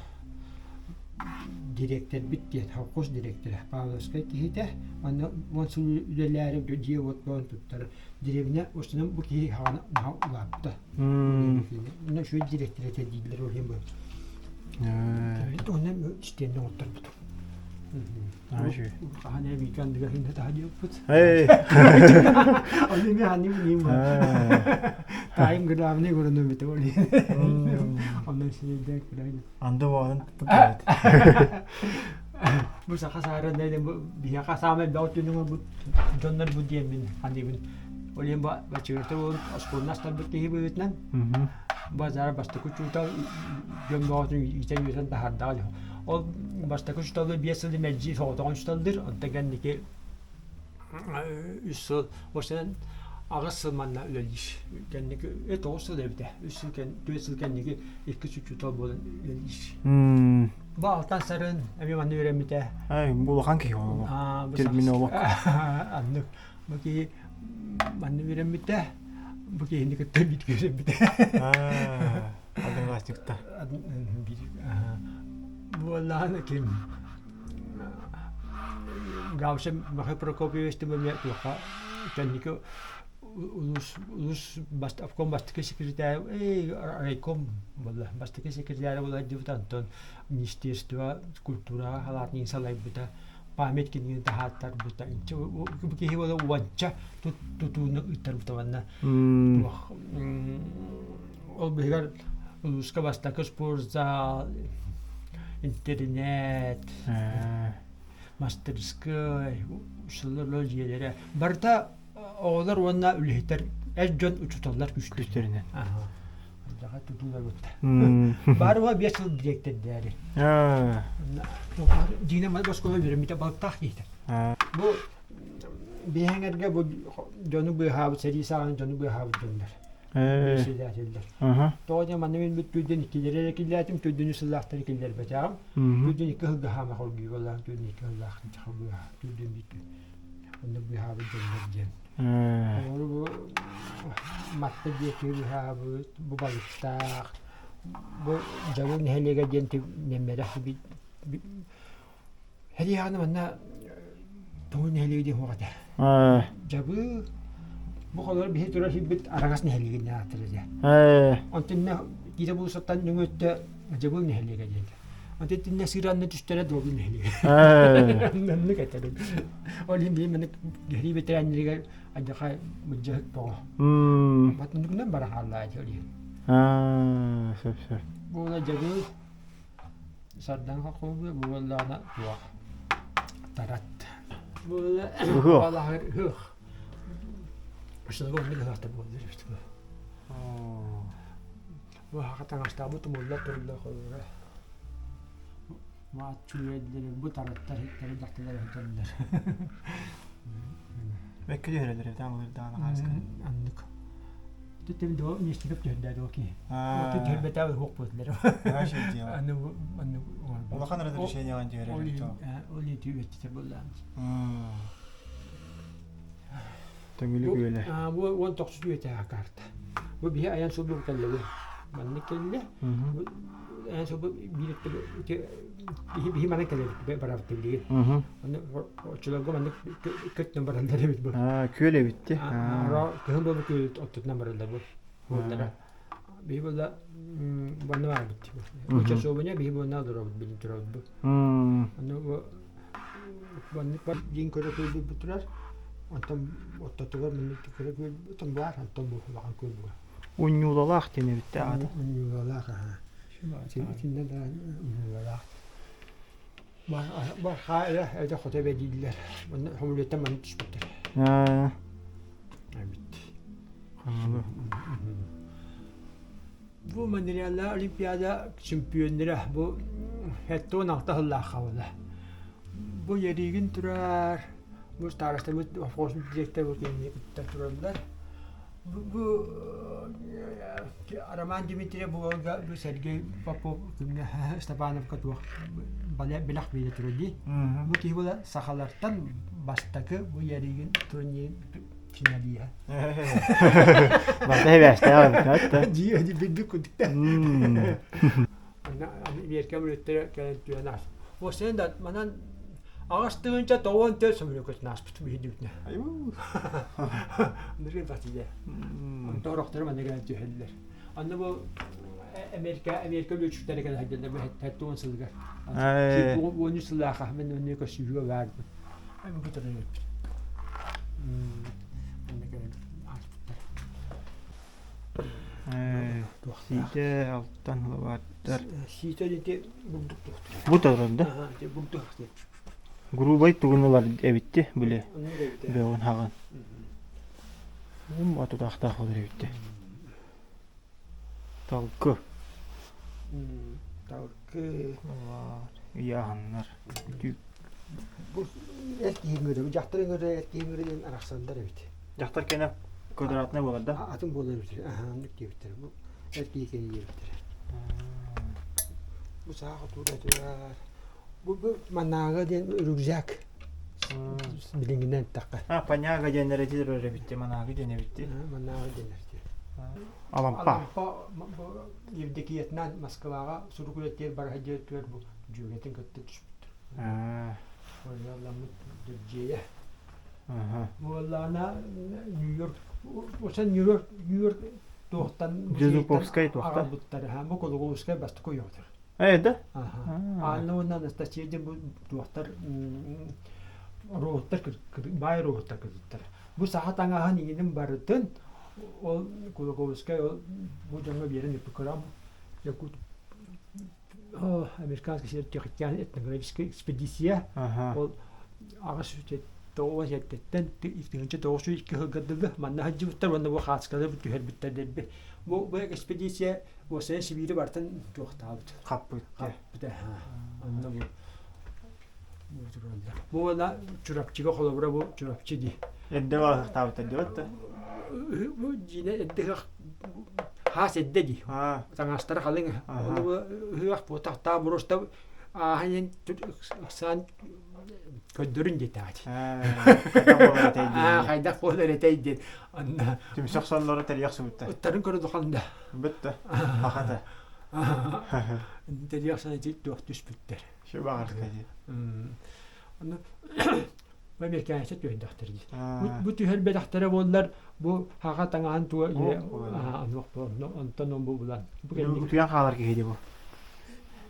дириэктэрбит диэн холкуос дириэктэрэ Павловскай киһитэ манна 10 сыл үлэлээри дьиэ-уот буолан туттар деревня устунан бу киһи хаҕана наһаа улаатта онно үчүгэй дириэктэр этэ дииллэр ол иһин бу онно истиэннэ оҥотторбут хаһан ээ бииргэ андыгар хиннэ таһа диэппит Ону эмиэ ханнык билиим таайым главный агроном этэ ол иһин онон сирэйдээх күлэйин Анды буолан туппут Бу саха саарын бу биһиэхэ саамай элбэх өттүн оҥорбут дьоннор бу диэммин ханыыбын. Ол иһин бу бачыгырта буолан оскуоланы астарбыт киһи быһыытынан базар бастакы учуутал дьон бөҕөтүн иитэн-үөрэтэн таһаардаҕа дьон. Ол бастакы учууталы 5 сыл мэлдьи соҕотоҕун учууталлыыр, онтон кэнники 3 сыл осенен Аҕыс сыл манна үлэлиир. Кэнники тоҕус сыл эбитэ. Үс сыл түөрт сыл кэнники иккис учуутал буолан үлэлиир. Бу Алтан Сарын эмиэ манна үөрэммитэ. Ай, бу улахан киһи ол. Терминолог. Аннык. Бу киһи манна үөрэммитэ. Бу киһини кытта бииргэ үөрэммитэ. Одноклассникта. Буоллаҕына ким Гаусен Михаил Прокопьевич эмиэ туохха кэнники улуус улуус обком бастакы секретарь райком буолла бастакы секретарь буола сылдьыбыта онтон министерство культураҕа халаатын салайбыта память кинигин таһааттарбыта бу киһи буола уонча тутууну ыыттарбыта уонна туох ол быһыгар улууска бастакы спортзал интернет мастарыскыай сыллар дьиэлэрэ барыта оҕолор уонна үлэһиттэр эр дьон учууталлар күүстэринэн тутууларбыт баар уа 5 сыл дириэктэрдээри Дина оскуола үөрэммитэ балыктаах киһитэ бу биһэҥэргэ бу дьону быыһаабыт сэрии саҕана дьону быыһаабыт дьоннор председателлэр. Тоҕо диэн манна мин бүттүүрдэн иккилэри эрэ киллээтим, төрдүнү сыллаахтары киллэрбэтэҕим. Төрдүн икки сылга хаама хоргуйу боллаан, төрдүн икки сыллаах быыһа, төрдүн бүттү. Онно быыһаабыт дьоннор диэн. Олору бу Матта диэки быыһаабыт, бу балыктаах, бу Дьабыл нэһилиэгэ диэн нэммэрэх Һэриэҕинэ манна Тоҥуй нэһилиэгэ диэн суох этэ. Дьабыы бу холоро биһи турар сирбит Араҥас нэһилиэгин ааттара дьэ. Онтон иннэ киирэ булусаттан нөҥүө өттө Дьабыл нэһилиэгэ диэн. Онтон итиннэ сыыранна түстэрэ Дуобул нэһилиэгэ. Оннук этэрин. Ол иһин биһи маннык киһи бэтэрээннэригэр адьаха былдьаһык тоҕо. Батыннугунан бара хааллаа ити ол иһин. Сөп сөп. Буола Дьабыл Сардаҥа холбуйа бу буоллаҕына туох тарат. Буола балаһыр ыһыах. Ушулга оннук ыһыахтар буоллар эбит бу. Бу хаха таҥастаабыт тумулла турла холура. Маат чүөйэллэр бу тараттар иттери дьахталар өтөллөр. Бэккэ түһэрэлэр эбит аамылырдаҕына хааска. Аннык. Түттем до миэстигеп түһэрдээ дуо киһи. Оту түһэрбэтээ уһуох буоллар. Аны аны Улахан разрешениеҕын түһэрэр то. Ол ити үөттитер буоллаан. Төҥүлү күөлэ. Бу 19 үөтэ карта. Бу биһи айан сылбы кэллэ. Маннык кэллэ. Айан сылбы биир биһи манан кэлэбит барабыт билигин. Аны оччолорго маннык көттөн бараллар эбит бу. Күөл эбит ти. Кыһын буолбут күөл оттутунан бараллар бу. Буоллара. Биһи буолла банна барбыт. Бу часовня биһи буолна олоробут билин турабыт бу. Аны бу маннык бар диин көрө күөлбүт турар. Онтон оттотугар маннык көрө күөл баар, онтон бу улахан күөл буолар. Унньуулалаах диэн эбит аата. Унньуулалаах аха. Итиннэ да унньуулалаах. Бархаа эрэ хото эбэ дииллэр. Манна хомулуоттан манна түспүттэр. Эбит. Бу Монреаллаах Олимпиада чемпионнара бу 76 сыллаах хаалла. Бу Яригин турар, бу старостабыт совхоз директор бу кинини кытта тураллар. Бу Роман Дмитриев буолга бу Сергей Попов күҥҥэ Степановка туох бэлэх биэрэ турар дии. Бу киһи була сахалартан бастакы бу Яригин турнирын финалиһа. Барыта эбээстээх эбит Дии билбит курдук Америка мүлүттэрэ кэлэн түһэн аас. Осен да манан 8 тыһыынча 94 самолёккутун ааспыт биһидибитинэ. Ныргын батыйа. Онто орохтору манна кэлэн түһэллэр. Анны бу Америка Америка лүөччүктэрэ кэлэн сылдьаллар бу 70 сылыгар. 13 сыллаахха мен онно көссүүгэ баарбын. Эми көтөрөн эппит. Манна кэлэн ааспыттар. Сиитэ алтан лабааттар. Сиитэ ити бурдук туохтур. Бу турар да? Ити бурдук. Грубай тугун ылар эбитти били бөҕүн хаҕын. Атутаахтаах болар эбитти. Талкы. Талкы. Ыйааһыннар. Бу эр киһи ыҥыры, дьахтар ыҥыры, эр киһи ыҥыры диэн арахсаллар эбит. Дьахтар кэнэ. Квадратнай буолар да? Атын буолар эбит. Аһа, оннук диэбиттэр. Бу эр киһи кэлин диэбиттэрэ. Бу саха туура турар. Бу бу манааҕы диэн рюкзак. Билиҥҥинэн эттэххэ. А, паняга диэн эрэ этилэр эбитти, манаагы диэн эбитти. Манааҕы диэн эрэ. Алампа. Алампа бу Евдокиятынан Москваҕа сурук үлэтигэр бара сылдьыбытыгар бу дьүөгэтин кытта түспүттэр. Ойуоламмыт Дьэбдьиэйэ. Буоллаҕына Нью-Йорк уонна Нью-Йорк Нью-Йорк туохтан Жезуповскай туохтан? аҕалбыттар. Бу Кулугуускай бастакы ойоҕотор. Ээ да? Анна уонна Анастасия диэн бу туохтар роботтар баай роботтар кыргыттар. Бу саха таҥаһын иҥинин барытын ол Кулаковскай ол бу дьоҥҥо биэрэн ыппыт кырам Якут американский сельскохозяйственная этнографическая экспедиция ол аҕыс тоҕус эрдэттэн тыһыынча тоҕус сүүс икки сылга дылы манна сылдьыбыттар уонна бу хаацкалары түһэрбиттэр дэлби бу бу экспедиция уопсайа Сибиири барытын туохтаабыт хаппыт хаппыта онно бу бу уонна Чурапчыга холобура бу Чурапчы дии эрдэ баҕахтаабыттар диэбит да бу дьиинэ эрдэ хаас эрдэ дии таҥастара халыҥ ону бу ыһыах буотахтаах буруста ааһан ыксаан көрдөрүн диэтэҕит хайдах буолар этэй диэн анна түмсэх соннору тэрийэх субутта ыттарын көрө духанда бүтта хахата тэрийэх санати туох түспүттэр Сүбаҕарка дии. Ону Американецтар түһэрдэхтэр дии. Бу түһэрбэтэхтэрэ буоллар, бу хаха таҥаһын туга онтон бу булан. Бу утуйан хаалар киһи дии бу.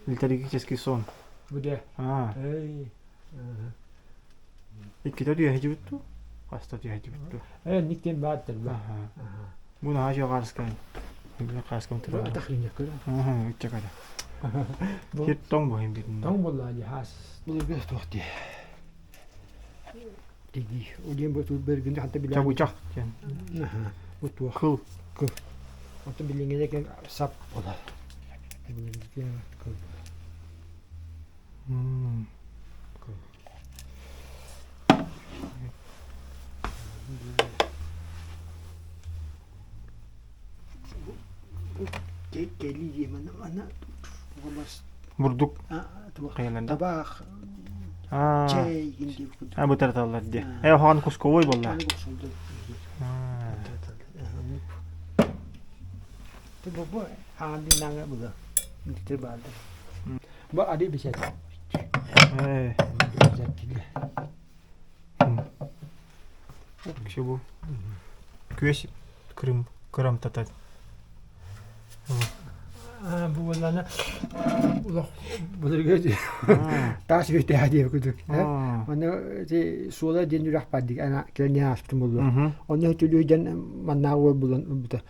Литургический сон. Бу де. Эй. Иккитэ түһэжибит ту? Хаста түһэжибит ту? Э, никтен бааттар ба. Бу наһаа жогаарскай. Хааскам турар. Атах линия көрө. Ыччакада. Сир тоҥ буһин битин. Тоҥ буолла дии хаас. Былыргы туох дии. Дии. Удиэн бу бергин ханта билэн. Чабучах диэн. Бу туох. Кыл. Кыл. Онтон билиҥҥиде кэн сап буолар. Билиҥҥиде кыл. Кыл. Бурдук Табаах чэй А бытарталлар дии. Э оһоҕон кусковой буолла. Бу ари бисет. Э. Вообще бу күөс Крым кырамтата. Бу буоллаана улах былыргы таас үөтээх диэбит курдук. Онно ити суола диэн үрэх баар дии ана кэлэн ааспытым буолуо. Онно түлүү диэн маннааҕы уол булан ылбыта.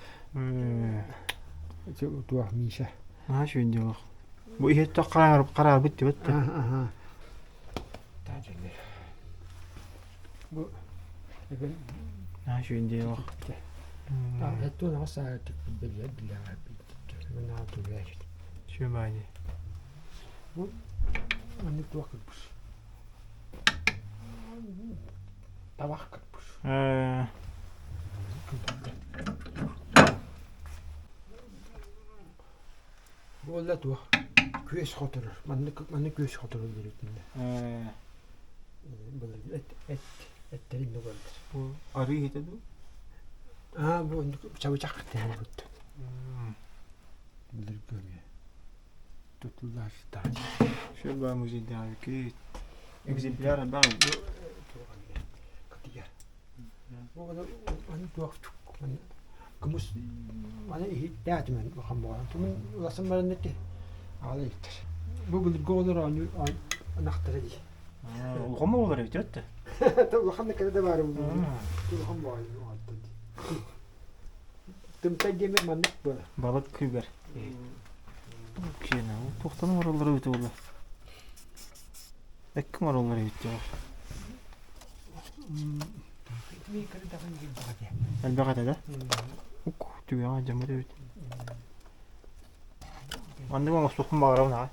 Ити туох Миша. Аа шүндү Бу иһит хараарбыт дибит да. Бу Аа шүндү олох. Шүмаани. Бу маннык туох кырбыс. Табах кырбыс. Э Буолла туох күөс хоторор. Маннык маннык күөс хоторор диэбитиннэ. Э Былыр эт эт эттэрин нугаллар. Бу арыы иһитэ дуу? Аа бу оннук чабычах тэһэбит. Былыр көрүө. Тутуллар тааж. Шөп баа музейдааҕы экземпляр баа. Кытыйа. Аны туох кымыс аны иһиттээтим улахан буолан тумун улахан баран ити аҕала иликтэр бу былыргы оҕолор оонньуу ынахтара дии Улахан буолар эбит өттө. Улахан да кэрэ да баара улахан буолар дии Тымтай диэмэ маннык буолар. Балык күүгэр. Киэнэ, туохтан оҥороллор эбит буолла? Эккин оҥороллор эбит дии. Элбэх этэ да? Ук, түгэҕэ дьаммыт эбит. Маннык оҥостуохпун баҕарабын аҕай.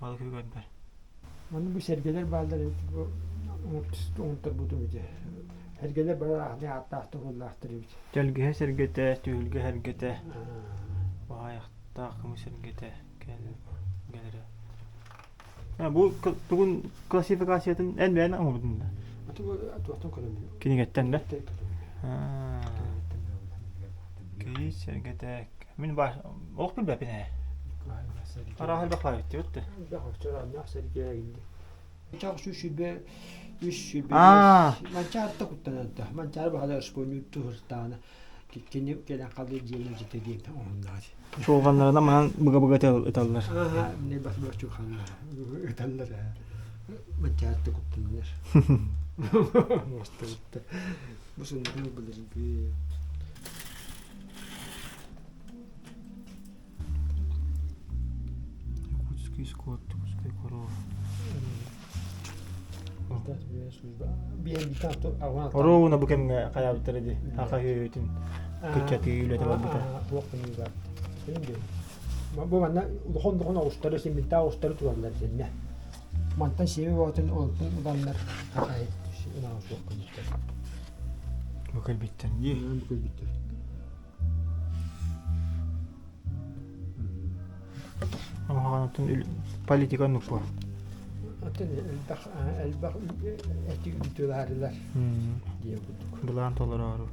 Балык үгэрбэр. Манна бу сэргэлэр бааллар эбит бу оҥотторбутум ити. Сэргэлэр бары аахны ааттаахтар уоллаахтар эбит. Тэлгэһэ сэргэтэ, түһүлгэ сэргэтэ, баайахтаах кымыс сэргэтэ кэлэрэ. Бу тугун классификациятын эн бэйэн оҥорбутун да? Туохтан көрөммүн? Кинигэттэн да? Киис сэргэтэ. Мин баар олох билбэппин ээ. Арааһы элбэх баар эбит да. Элбэх оччолоох сэргэ инди. Чах сүүсүбэ үс сүүбэ Манчаарта куттанарда. Манчаары баһылай оспуонньуур туһуртаана кини кэлэн халыы дьиэни дьитэ диэн оһуннаҕа. Чуолҕаннарынан манан быга-быга ыталлар. Ааһа, не бас бас чуолҕаннар ыталлар ээ. Манчаарта куттаннар. Муостабытта. Бу сундугу былыргы. Якутский скот, Якутская корова. Оруобуна бу кэмҥэ хайаабыттара дии, аха үөһүтүн кыччатыы үлэтэ барбыта. Бу манна улахан улахан оҕустары симминтаа оҕустары тураллар итиннэ. Мантан сиэби бөҕөтүн олортон ыланнар хахай ынаҕа суох гыммыттар. Бу кэлбиттэр дии. Бу кэлбиттэр. Оһоҕонотун политика нуппу. Атын элбэх элбэх эти үтүөлаарылар диэн курдук. Былаан толороору.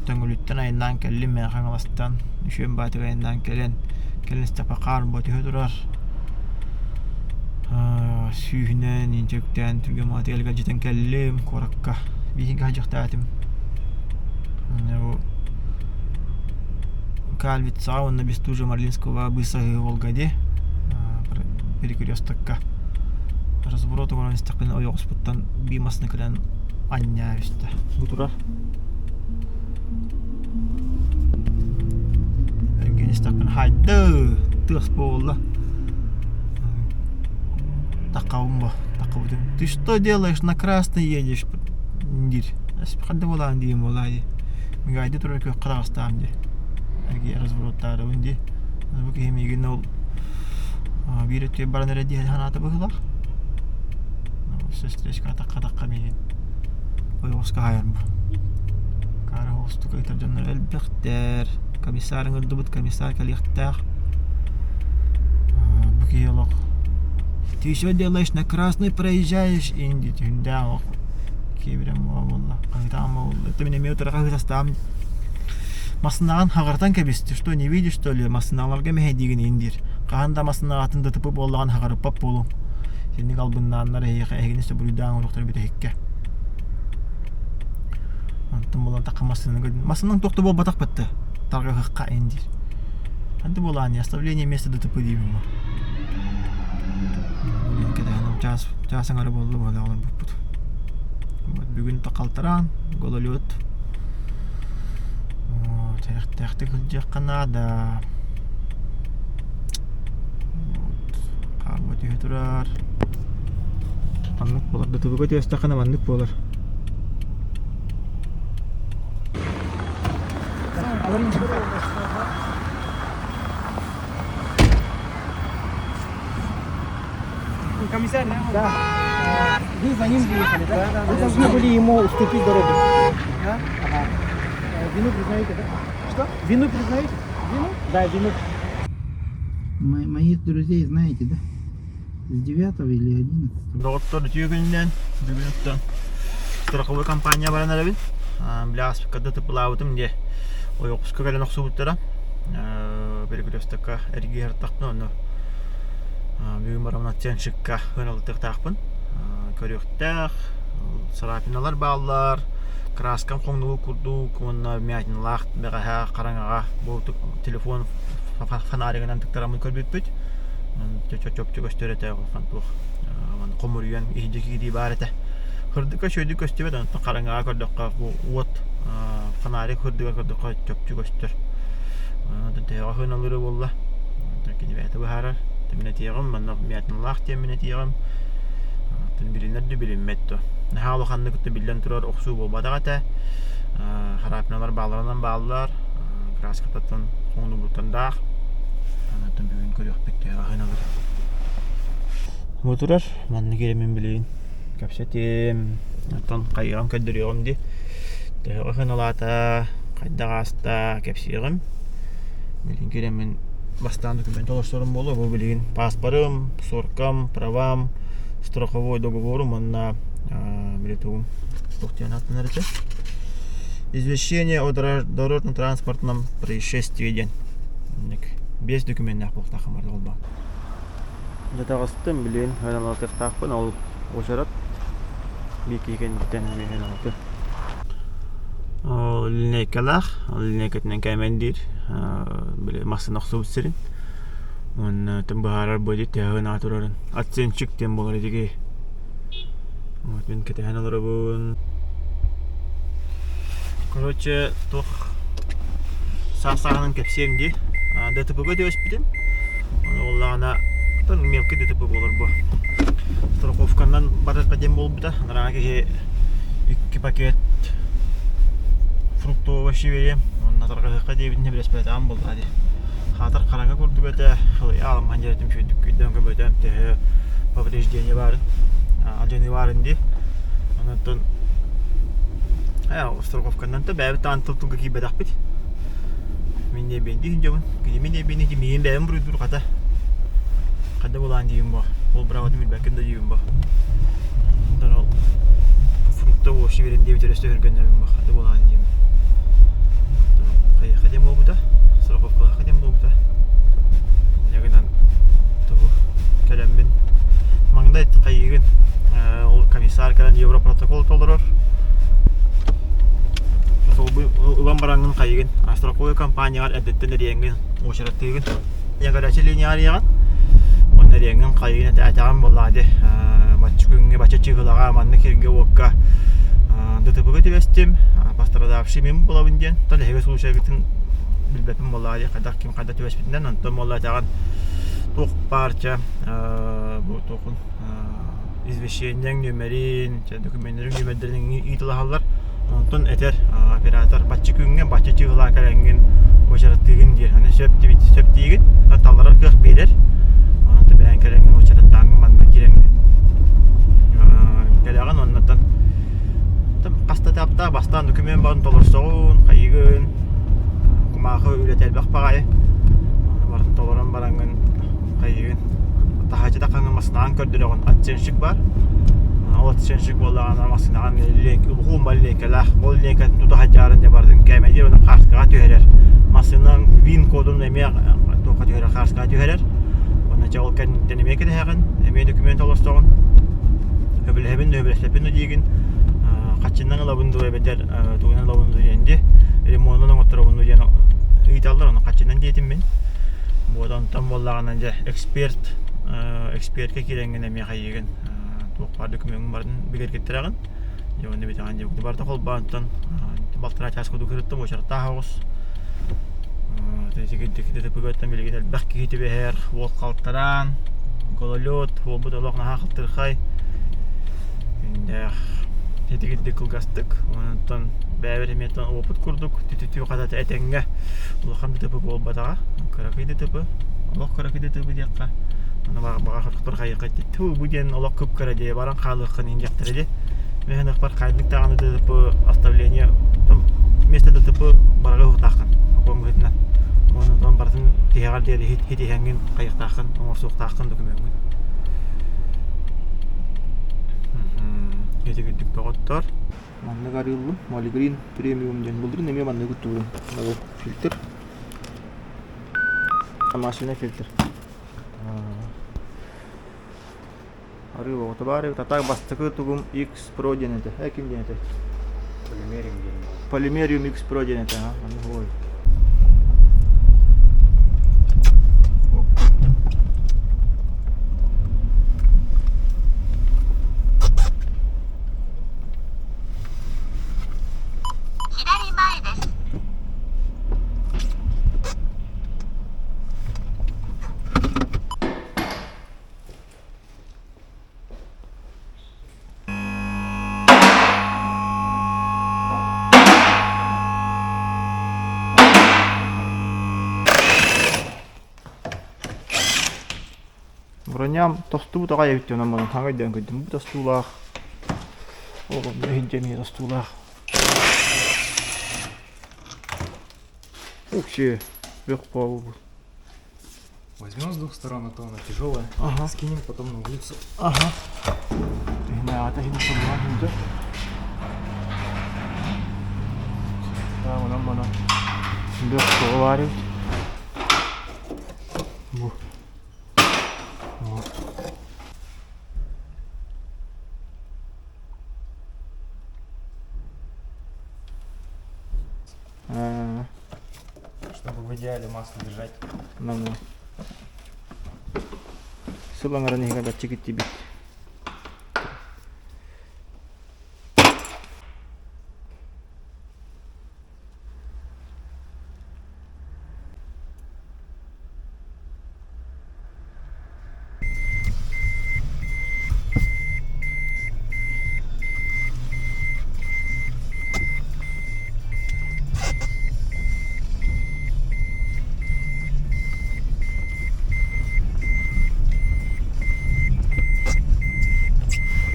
Төҥүлүттэн айаннаан кэллим Мэҥэ Хаҥаластан Үчүгэй Баатыгай айаннаан кэлэн кэлэн истэхпэ хаар буо түһэ турар сүүһүнэн инчэктээн түргэн маатыгай элгэлдьитэн кэллим куоракка биһиги хаһдьахтаатым Кальвицаҕа уонна Бестужева-Марлинского быысаһыы Волга дии перекрестокка разворот оҥорон истэхпинэ ойоҕоспуттан биир массыына кэлэн анньаа түстэ бу турар эргийэн истэхпинэ хайды тыас буолла таххабын бо таххабытым ты что делаешь на красный едешь диир ханна буолаан диим буолаа дии мигайды турар күөххэ таҕыстаам дии эргийэ развороттаарыбын дии бу киһи миигин ол биир өттүгэр баран эрэ дии санаата быһыылаах сестричка атахха миигин ойоҕоско хаайарбы Кара оҕустук ыытар дьоннор элбэхтэр комиссар ыҥырдыбыт комиссар кэлиэхтээх бу киһи олох ты что делаешь на красный проезжаешь инди түһүндээх олох киэбирэн буолла хаһыытаан буолла это мин эмиэ утары хаһыытастаам массынаҕын хаҕыртан кэбисти что не видишь что ли массыналарга мэһэйдиигин иин диир хаһан да массынаҕатын ДТП буоллаҕын хаҕырыппат буолуҥ синник албыннааннар эһиэхэ эһигини сөбүрүйдээн оҥоруохтара бүтэһиккэ онтон буолан тахха массыынаны массыынаҥ туох да буолбатах бытты тарҕаһыахха ин диир Анты буолаан оставление места ДТП диибин бу кэтэһэн чаас чаас аҥара буолла быһыылаах олорбуппут бүгүн халтараан гололед сэрэхтээхтик сылдьыахха наада хаарба түһэ турар маннык буолар ДТП-га түбэстэххинэ маннык буолар Комиссар, да. Вы за ним выехали, да? Вы должны были ему уступить дорогу. Да? Ага. Вину признаете, да? Что? Вину признаете? Вину? Да, вину. Моих друзей знаете, да? С 9 или 11. Доҕоттор үтүө күнүнэн бүгүн оттон страховой компания баран эрэбин. Бля аспыкка тыпылаабытым диэ. Ойоҕоско кэлэн охсубуттара. Перекрестокка эргийэ сырыттахпына онно бүгүн бараммын оценщикка ыналытыахтаахпын. Көрүөхтээх, царапиналар бааллар, краскам хоҥнубут курдук уонна вмятиналаах бэҕэһээ хараҥаҕа бу телефон фонаригынан тыктараммын көрбүппүт. Чопчу көстөр этэ туох хомуруйан иһирдьэ киирии баар этэ. Кырдыка үчүгэйдик көстүбэт, онтон хараҥаҕа көрдөххө бу уот фонарик кырдыгар көрдөххө чопчу көстөр. Онтон төһөҕө сыаналыыра буолла. Онтон кини бэйэтэ быһаарар. Мин этиэҕим, манна вмятиналаах диэн мин этиэҕим. Оттон билинэр да билиммэт да. Наһаа улаханнык да биллэн турар охсуу буолбатах этэ. Харааппыналар баалларынан бааллар, краскатыттан хоҥнубуттардаах. Онтон бүгүн көрүөхпүт төһө аһыналар. Бу турар, манна киирэммин билигин кэпсэтиэм, оттон хайыаҕым көрдөрүөҕүм дии. Төһө аһыналаата, хайдах ааста кэпсиэҕим. Билигин киирэммин бастаан документ толорсорум буолуо. Бу билигин пааспарым, суоркам, правам, страховой договорум уонна били тугум туох диэн ааттанар этэ извещение о дорожно-транспортном происшествии диэн биэс докуменнаах буолуохтааххын барда холбоон дьэ таҕыстым билигин ыналатыахтаахпын ол уочарат биир киһи кэнниттэн эмиэ ыналатыам ол линейкалаах ол линейкатынан кээмэйдиир били массыына охсубут сирин уонна быһаарар бу төһө гына турарын оценщик диэн буолар итиги Вот мин кэтэһэн олоробун. Короче, туох саас-сааһынан кэпсиэм дии. ДТП-га түбэспитим. Ону буоллаҕына, оттон мелкий ДТП буолар бу. Страховканан барыахха диэн буолбута. Анараа киһи икки пакет фруктового овощи биэриэм. Уонна тарҕаһыахха диэбитин сөбүлэспэтэҕим буоллаҕа дии. Хаатар хараҥа курдук этэ. Халыйа аламмаһан дьиэтим үчүгэйдик күйдээн көбөтөөм төһө повреждение баарын алдьаныы баарын дии онон страховканан да бэйэбит даҕаны тыл тылга киирбэтэхпит мин диэбиэн дии дьабын кини мин диэбиэн ити миигин бэйэм буруйдуур хата хада булаан диибин бо ол быраабатын билбэккин да диибин бо онтон ол фрукта овощи берин диэбит өрөстө өргөннөбүн бо хата булаан диибин хайыха диэн буолбута страховкалаахха диэн буолбута инньэ гынан тугу кэлэммин маҥнай хайыыгын ол комиссар кэлэн европротокол толорор ылан бараҥҥын хайыгын страховой компанияҕар эрдэттэн эрийэҥҥин уочараттыыгын горячай линияҕа эрийэҕин уонна эрийэҥҥин хайыгын этэҕин буоллаҕа дии бачча күҥҥэ бачча чыыһылаҕа маннык сиргэ-уокка ДТП-га түбэстим пострадавший мин буолабын диэн оттон эһиги случайгытын билбэппин буоллаҕа дии хайдах ким хайдах түбэспитинэн онтон буолла этэҕин туох баарча бу туохун извещениеҥ нүөмэрин докуменнарын нүөмэрдэрин ыытылаһаллар онтон этэр оператор бачча күҥҥэ бачча чыыһылаа кэлэҥҥин уочараттыыгын диир аны сөп диэбит сөп диигин талларар кыах биэрэр онон бэйэҥ кэлэҥҥин уочараттааҥҥын манна киирэҥҥин кэлэҕин оннуттан хаста этаптаах бастаан документ барын толорсоҕун хайыгын кумаахы үлэтэ элбэх баҕайы ону барытын толорон бараҥҥын хайыгын таһааччы таххаҥҥын массыынаҕын көрдөрөҕүн оценщик бар ол оценщик буоллаҕына массыынаҕын улуһуун линейкалаах ол линейкатын тута сылдьаарын дьэ барытын кээмэйдиир уонна хааскаҕа түһэрэр массыынаҥ вин кодун эмиэ туохха түһэрэр хааскаҕа түһэрэр уонна чэ ол кэнниттэн эмиэ кэтэһэҕин эмиэ документ олорсоҕун сөбүлэһэбин да сөбүлэспэппин да диигин хаччынан ылабын дуо эбэтэр тугунан ылабын дуо диэн дии ремонун оҥотторобун дуо диэн ыйыталлар ону хаччынан диэтим мин вот онтон буоллаҕына дьэ эксперт эксперткэ киирэҥҥин эмиэ хайыыгын туох баар докумуоҥҥун барытын бигэргэттэрэҕин дьэ уонна бүтэҕин дьэ барыта холбоонтон балтараа чаас курдук сырыттым уочараттаах оҕус ДТП-гыттан билигин элбэх киһи түбэһэр уол халтараан гололед уолбут олох наһаа халтырхай итигирдик кылгастык онтон бэйэбит эмиэ опыт курдук түтүтүү хатата этэҥҥэ улахан ДТП буолбатаҕа кыракый ДТП олох кыракый ДТП диэххэ аны баҕар хотохтор хайыахха ту бу диэн олох кып-кыра дии баран хаалыаххын иҥиэхтэрэ дии мин ыкпар хайдык даҕаны ДТП оставление вместо ДТП барга уһутааххын окуон быһыытынан уонна онтон барытын тиһэҕэр диэри хитиһэҥҥин хайыахтааххын оҥорсуохтааххын докумуоҥҥун ити курдук доҕоттор маннык арыыллым Молигрин премиум диэн былырыын эмиэ маннык уттубутум фильтр масляный фильтр Арыы оҕото баар эбит. А так бастакы тугум X Pro диэн этэ. Э ким диэн этэй? Полимериум диэн. Полимериум X Pro диэн этэ. Аны ой. Броням тостубут аҕай эбит онон манан хаҥа өйдөөн көрдүм. Бу тостуулаах. Ол онно иһирдьэ эмиэ тостуулаах. Вообще, бөх буолбут. Возьмем с двух сторон, а то она тяжелая. Ага. Скинем потом на улицу. Ага. Иһинээҕитэ иһин сыллаан иһинчэ. Онон манан бөх тоҕо баар эбит. Бу. Вот. А, Чтобы в идеале масло держать. Ну-ну. Сыл аҥарын иһигэр бачча киттибит.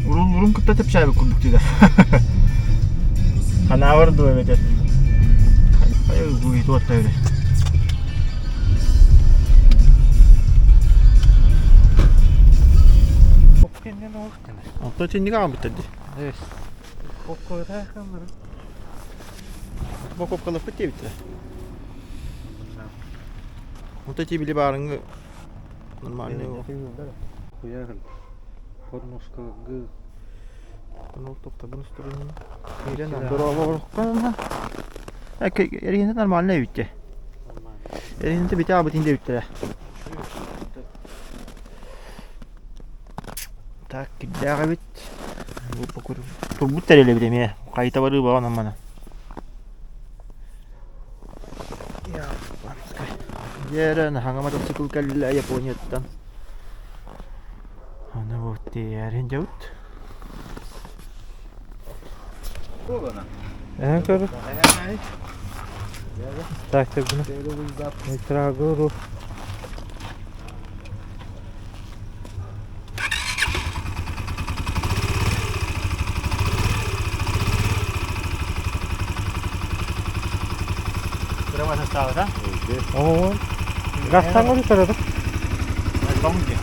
Урун кытта тэпсээбит курдук диде. Ханаабар дуо эбэтэр. Хайа туотта эбит. Онтон итинник аҕалбыттар дии. Упаковкалаппыт диэбиттэрэ. Вот эти били баарыҥы нормальные. Эргинэ нормально эбитте. Эргинэ бите абытын диэбиттэрэ. Так, кирдээх эбит. Турбут тэрил эбит эмиэ. Хайта барыы баҕа мана. Дьэ, хаҥа мотоцикл кэллэ Японияттан. Аны вот тиэрин дьабыт. Эһэн көрө. Так, так, Трагору. Кыра састаабыта. Оо. Гастан көрүтөрөдө. Тоҥ дии.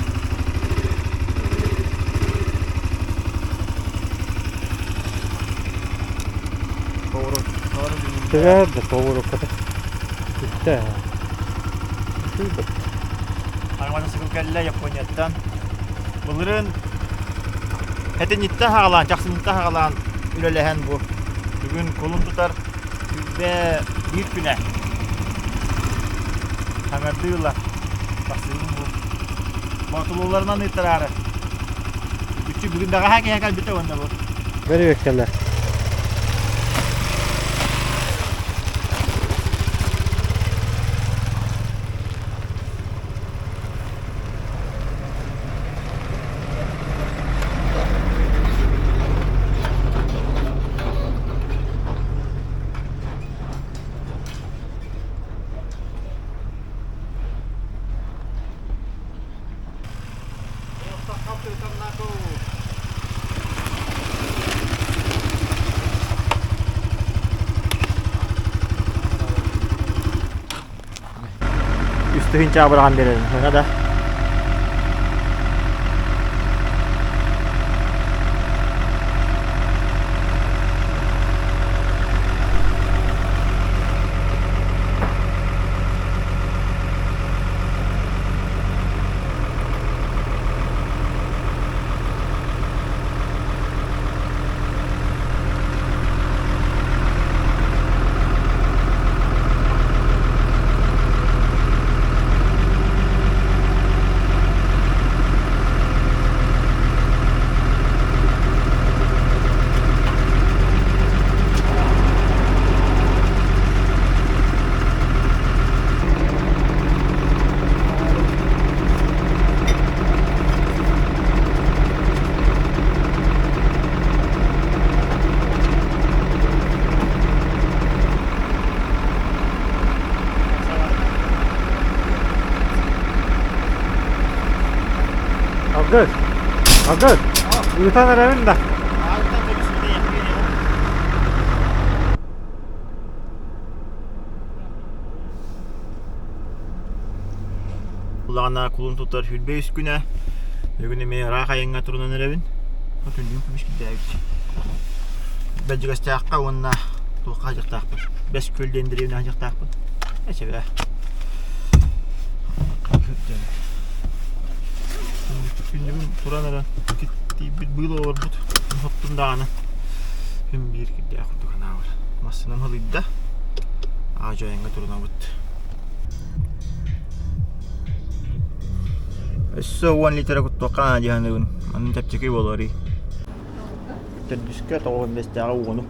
Поворот. Твердо поворот. Бүттэ. Мотоцикл кэллэ Японияттан. Былырыын этинниттэн хаалаан, чахсынниттан хаалаан үлэлэһэн бу бүгүн кулун тутар сүүрбэ биир күнэ. Хаҥардыы ыла тахсыыбын бу. Боотулууларынан ыыттараары. Үчү бүгүн бэҕэһээ киһи кэлбитэ уонна бу. Бэрибэккэлэр. Үс тыһыынча быраҕан биэрэрин саҥа да. Алгыс! Алгыс! Ыытан эрэбин да. Улаҕана кулун тутар 23 күнэ. Бүгүн эмиэ ыраах айаҥҥа турунан эрэбин. Түннүгүн көмүс кирдээбит. Бэрдьигэстээххэ уонна туохха сылдьыахтаахпын. Бэс Күөл диэн дэриэбинэҕэ сылдьыахтаахпын. Эчэбэ. Күннүгүм туран эрэн тиийбит быыл олорбут. Хоттум даҕаны. Күн биир кирдээх курдук анаабар. Массыынам халыйда. Аа-дьуо айаҥҥа турунабыт. Өссө 10 литра куттуохха наада дии саныыбын. Манна чэпчэки буолуорий. Төрдүскэ 95-тээҕи уону.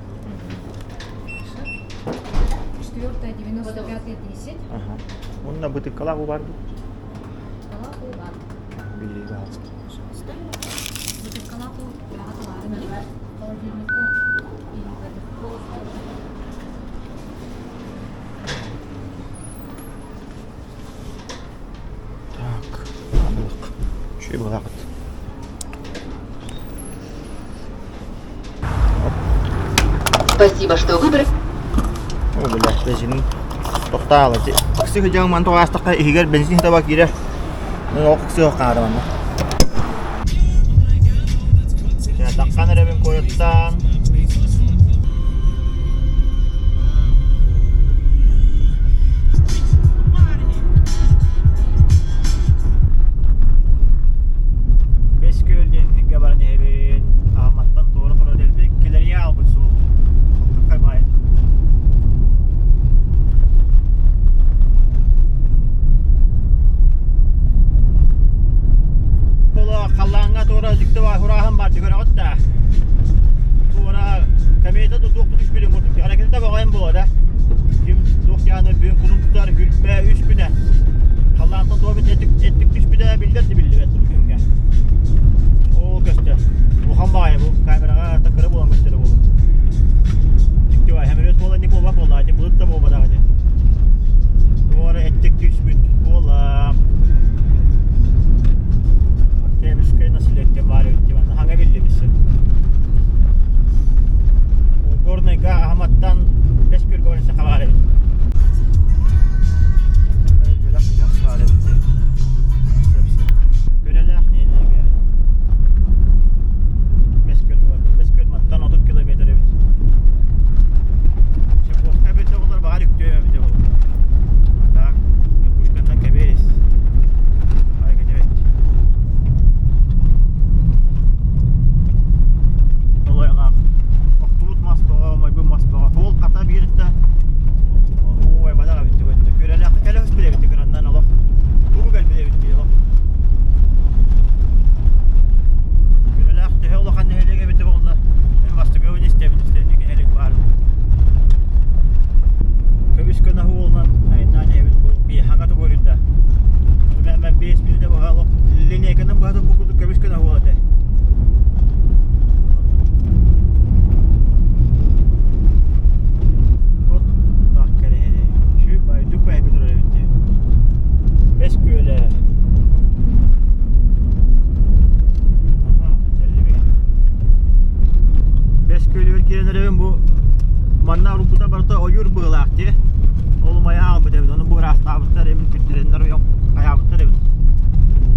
Четвертая, 95 10. Ага. Уонна бытыккалаах уу баар дуу? Бытыккалаах уу баар. Били, пожалуйста. Пожалуйста. Бытыккалаах уу аҕа Холодильникка Так, балык. Үчүгэй быһаҕыт. Спасибо, что выбрали. О, бля, бензин тохтаала. Ыксы сылдьан ман тоҕаастахха иһигэр бензин таба киирэр. Ол ыксы хаара манна. Таххан эрэбин куораттан. Бэс күөл диэн сиргэ баран иһэбин. Ааматтан туора турар дэлби килэрийэ аалбыт суол. Холтурхай баай. Була халлааҥҥа туора дьикти урааһын бар дьүгүрэҕит да. Туора комета туох түспүтүн курдук. Аракета бөҕөйөн буолар да. Ким туох дианы бүгүн кулун тутар хүрбэ үс күнэ. Халлаантан туох эттик эттик түспүтэ биллэр да биллибэт бу күҥҥэ. Оо көстө. Улахан баҕайы бу камераҕа такыры буолан көстөрө буолуо. Дьикти баҕайы самолет буола ини буолбат буолла ити былыт да буолбатах ити. Туора эттик түспүт буола. Октябрьское наследие баар эбит дии манна хаҥа биллибит Горнайга Аһаматтан Бэс Күөлгэ баран саха баар эбит. Бөлөх баар эбит. Күрэлээх нэһилиэгэ. Бэс Күөл Бэс Күөл мантан 30 километр эбит. Чепуовка эбитэ буолар, баҕар үктүө эбитэ буолар. А так, Якушканнан кэбис. Ай, кэтэбит. Олойҕаах. Охтубут мас бөҕө, умайбыт мас бөҕө. Суол хата бииртэ ой, бадаҕа эбит көттө. Күрэлээххэ кэлэ сыспыт эбит кыраннан олох. Тугу кэлбит эбит дии олох. Күрэлээх төһө улахан нэһилиэк эбитэ буолла. Мин бастакыбын истэбин истэнник нэһилиэк баар. Көмүс көнө уолунан айаннаан иһэбит бу биэһаҥа тугуруйда. Мэ 5 мүнүүтэ быһа олох линейканан быһа туппут курдук көмүс көнө уол этэ. Тот таах кэрэһэри. Чү байдук байгы турар эбит дии. Бэс күөлэ. Аха, кэллибит. Бэс күөлүгэр киирэн эрэбин бу манна уруккута барыта ойуур быһыылаах дии. Ол умайа хаалбыт эбит, ону бу ыраастаабыттар эбит, күттэрэннэр ойон хайаабыттар эбит.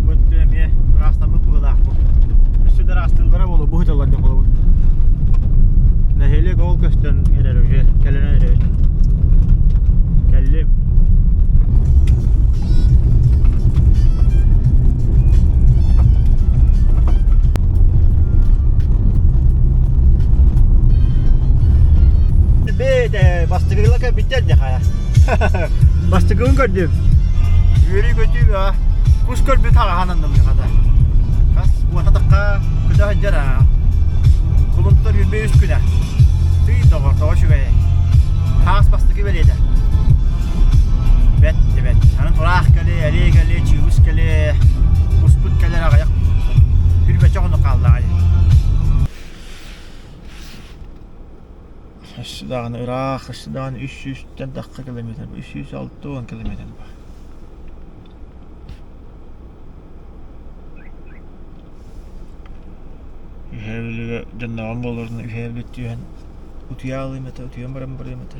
Бу өттө эмиэ ыраастаммыт быһыылаах бу. Өссө да ыраастыыллара буолуо, бу сыталлар дии холобур. Нэһилиэк ол көстөн эрэр уже, кэлэн эрэбит. Кэллим. Бэйэтэ бастакыла кэлбиттэр дии хайа. Бастакыбын көрдүм. Үөрүү-көтүү аа. Кус көрбүт хаҕаһананным хата. Хас уотатахха көтө сылдьар аа. Кулунтар 23 күнэ. Тый доҕор, тоҕо үчүгэйэй. Хаас бастакы бэлиэтэ. Бэт да бэт. Аны тураах кэлиэ, элиэ кэлиэ, чыыбыс кэлиэ, куспут кэлэр аҕыйах хүрбэчэх ону хааллаҕа дии. Өссө даҕаны ыраах, өссө даҕаны 300-тэн тахха километр, 360 километр бар. Үһээ Бүлүүгэ дьоннооҕум буолларына Үһээ Бүлүү түһэн утуйа аалыам этэ, утуйан баран барыам этэ.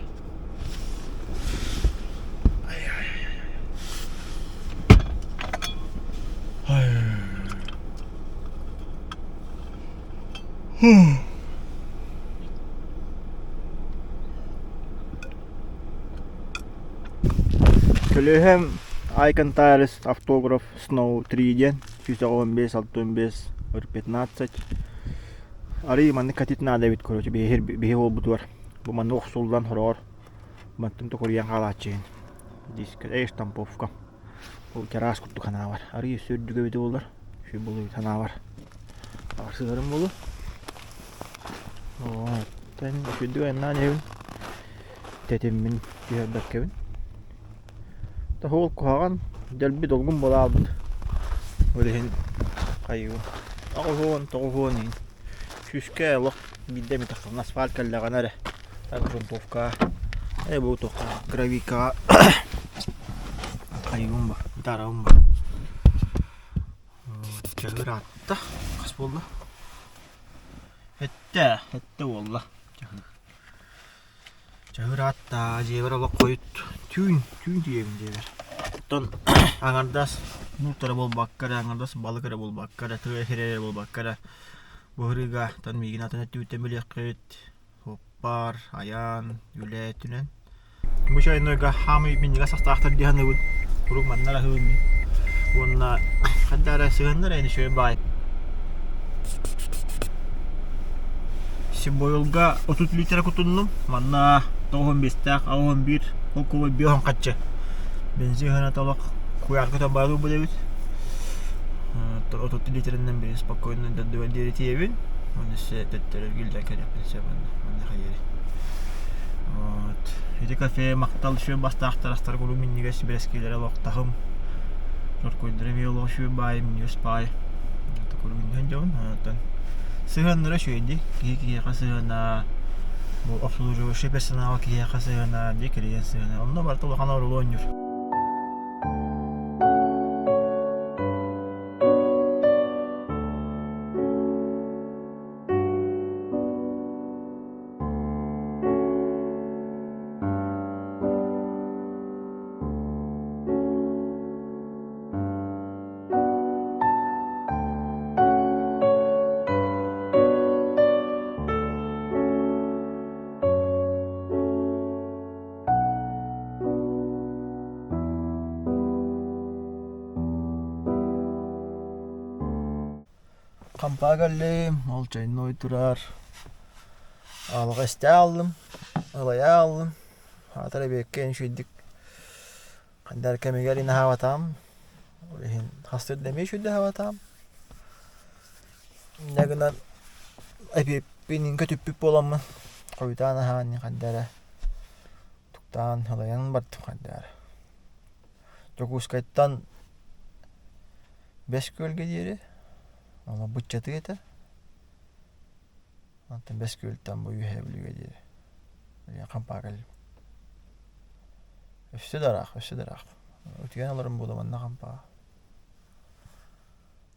Көлүөһэм Icon Tires автограф Snow 3 диэн 195 65 15 Арыый маннык катит наада эбит короче биһи биһи буолбутугар бу маннык охсуллан хороҕор мантан токуруйан хаалааччы иһин диск эй штамповка Ол чараас курдук санаабар. Арыый өссө үрдүк эбитэ буоллар, үчүгэй буолуо санаабар. Сыһарым буолуо. Оттон үчүгэйдик айаннаан иһэбин. Тэтиммин түһэрбэккэбин. Тоһуол куһаҕан, дэлби долгун буола хаалбыт. Ол иһин хайыыбын. Аҕыһуон, тоҕуһуон иһин. Сүүскэ олох биирдэ эмит тахсабын. Асфальт кэллэҕинэ эрэ. Грунтовка, э бу туохха гравийкаҕа хайыыбын ба, гитарабын ба. Чаһы ыраатта, хас буолла? Эттэ, эттэ буолла. Чаһы. Чаһы ыраатта, дьиэбэр олох хойут түүн, түүн тиийэбин дьиэбэр. Оттон аҥардас булт эрэ буолбакка эрэ, аҥардас балык эрэ буолбакка эрэ, тыа сирэ эрэ буолбакка эрэ, бу ырыыга оттон миигин атын өттүбүттэн билиэххит Суоппар, айаан, үлэ өттүнэн. Бу чайнойга хаамый минньигэс астаахтар дии саныыбын. Куруук манна эрэ аһыыбын мин. Уонна ханна эрэ сыһыннар эн үчүгэй баай. Сибойлга 30 литра кутуннум. Манна 95-тээх, 81, ол кубай 5 хаччы. Бензин сыаната олох куйаарга табаалыы буолабыт. 30 литринэн били спокойно дойдуга диэри тиийэбин. Уонна өссө төттөрү илдьэн кэлиэхпин сөп онно манныха диэри. Вот. Ити кафе махтал үчүгэй бастаахтар астар куруук минньигэс бэрэскилэрэ олохтоһум. Чоркуйдара эмиэ олох үчүгэй баай, минньигэс баай. Куруук инньэ дьон. Оттон сыһыаннара үчүгэй дии. Киһи киһиэхэ сыһыана, бу обслуживающий персонал киһиэхэ сыһыана, дии клиент сыһыана. Онно барыта улахан оруолу оонньуур. Хампаа кэллим, ол чайной турар. Аалаҕа истэ ааллым, ылайа ааллым. Аатар эбиэккэ үчүгэйдик хандар кэмигэр инаһаабатаам. Ол иһин хастыр да эмиэ үчүгэйдик аһаабатаам. Инньэ гынан эбиэппин көтүппүт буоламмын хойутаан аһаан ханна эрэ туктаан ылайан бардым ханна эрэ. Дьокуускайтан Бэс Күөлгэ диэри онно быччатыы этэ. Онтон Бэс Күөлтэн бу Үөһээ Бүлүүгэ диэри хампаа кэллим. Өссө да ыраах, өссө да ыраах. Утуйан олорон буолуо манна хампаа.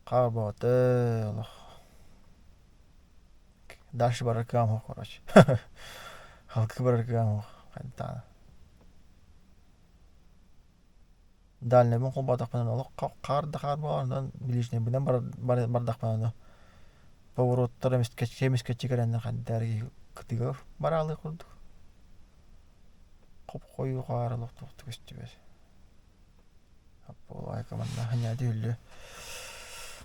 Хаар бөҕөтө олох. Дальше барар кыаҕым суох короче. Халкы барар кыаҕым суох хантаана. Дальнайбын холбоотохпуна олох хаар да хаар буолар, онон ближнэйбинэн бардахпына ону повороттар эмискэччи эмискэччи кэлэннэр хайдах эрэ кытыыга бараалыы курдук. Хоп-хойуу хаар олох туохтук көстүбэт. Буолаайка манна ханньааты үһүллүө.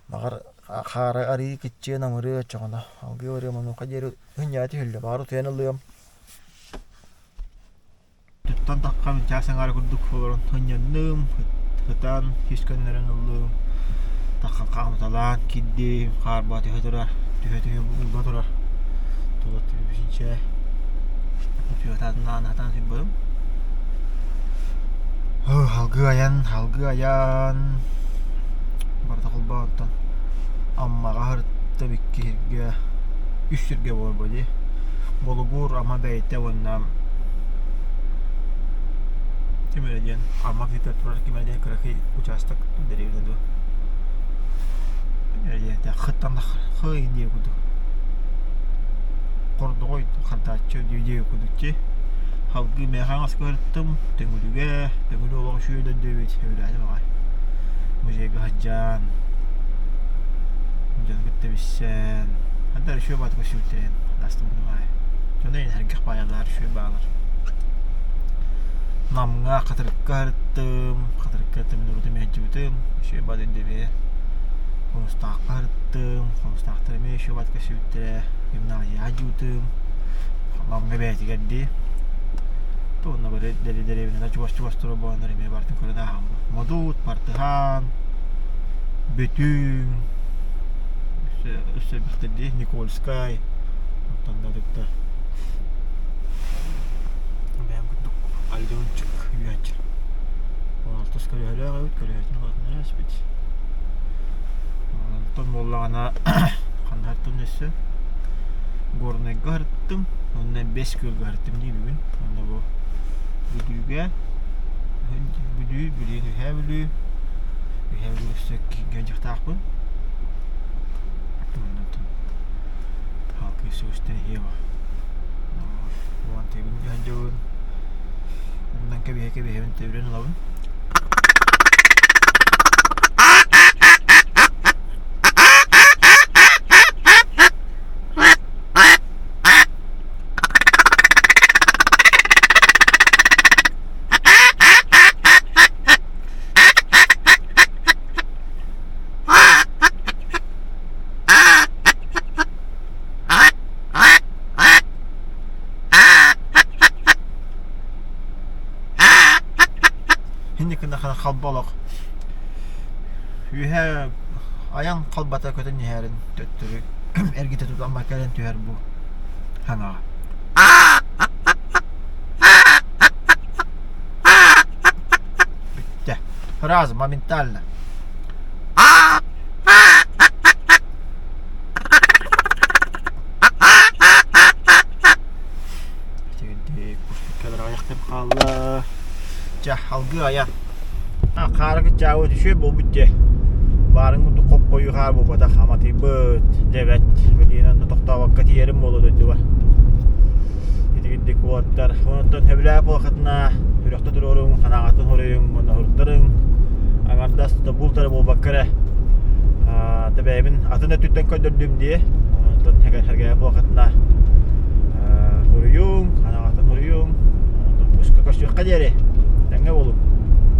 Баҕар хаары арыый киччиэн амырыа оччоҕуна алгыы барыам онуоха диэри ханньааты үһүллүө. Баҕар утуйан ылыам. Туттан таххан чаас аҥаара курдук олорон сынньанным, ытан, сис көннөрөн ыллым. Таххан хаамыталаан киирдим, хаарба түһэ турар, түһэ-түһэ уулла турар. Тула түбүсүнчэ утуйатаан хатаан сыппытым. Алгыы айан, алгыы айан барыта холбоонтон Аммаҕа сырыттым икки сиргэ, үс сиргэ буолбут дии. Болугур Ама бэйэтэ уонна ким эрэ диэн Ама кытта турар ким эрэ диэн кыракый учаастак дэриэбинэ дуо? Ким эрэ диэн хыттан хый диэ курдук. Хордоҕой хардааччы дии курдук дии. Салгыы миэхэ хаҥас көрүттүм, Төҥүлүгэ, Төҥүлү олох үчүгэй дойду эбит, сөбүлээтим аҕай. Музейга сылдьан, дьону кытта билсэн, ханна үчүгэй баҕатык көрсүбүттэрин астыммытым аҕай. Дьоно сэргэх баайалар, үчүгэй баалар. Намҥа Хатырыкка сырыттым, Хатырыкка мин урут эмиэ сылдьыбытым, үчүгэй баҕа дойду эбит. Хомустаахха сырыттым, Хомустаахтар эмиэ үчүгэй баҕатык көрсүбүттэрэ. Гимназияҕа дьуутум, Намҥа бэйэтигэр дии. Уонна бары дэриэбинэлэр чугас-чугас турар буоланнар эмиэ барытын көрөн ааһаммыт. Модут, Партыһаан, Бөтүҥ, өссө элбэхтэр дии, Никольскай, онтон да атыттар. Бэйэм курдук Альдончик үөччү. Алтыс көлөһөлөөх эбит, көлөһөтүн улаатыннара эспит. Онтон буоллаҕына ханна өссө Горнайга сырыттым, онно Бэс Күөлгэ сырыттым дии бүгүн. Онно бу Бүлүүгэ, Бүлүү, Бүлүү, Үһээ Бүлүү, Үһээ Бүлүү өссө кииргэ дьахтаахпын. Оннотон халкы өссө иһиэҕэ. Уон тыыбын дьабын. Оннан кэбиһэ кэбиһэбин тэбирэн ылабын. Инникинэ халба олох үөһэ айан халбата көтөн иһэрин төттөрү эргитэ тутан кэлэн түһэр бу хаҥаҕа. Бүттэ. Сразу, моментально. Хаалла. Чэ, алгыы айан. Хаара кыччаабыт үчүгэй буолбут дии. Баарын курдук хоп-хойуу хаар буолбатах, аматыйбыт, дьэбэт. Билигин онно тохтообокко тиийэрим буолуо дойдубар. Итигирдик уоттар. Онтон сөбүлээх буолахытына сүрэхтэ туруоруҥ, ханаҕатын хоруйуҥ, уонна уруттарыҥ. Аҥардас да булт эрэ буолбакка эрэ тэбээбин атын өттүттэн көрдөрдүм дии. Онтон сэргээбит буолахытына хоруйуҥ, ханаҕатын хоруйуҥ. Онтон куска көрсүөххэ диэри. Тэҥҥэ буолуҥ.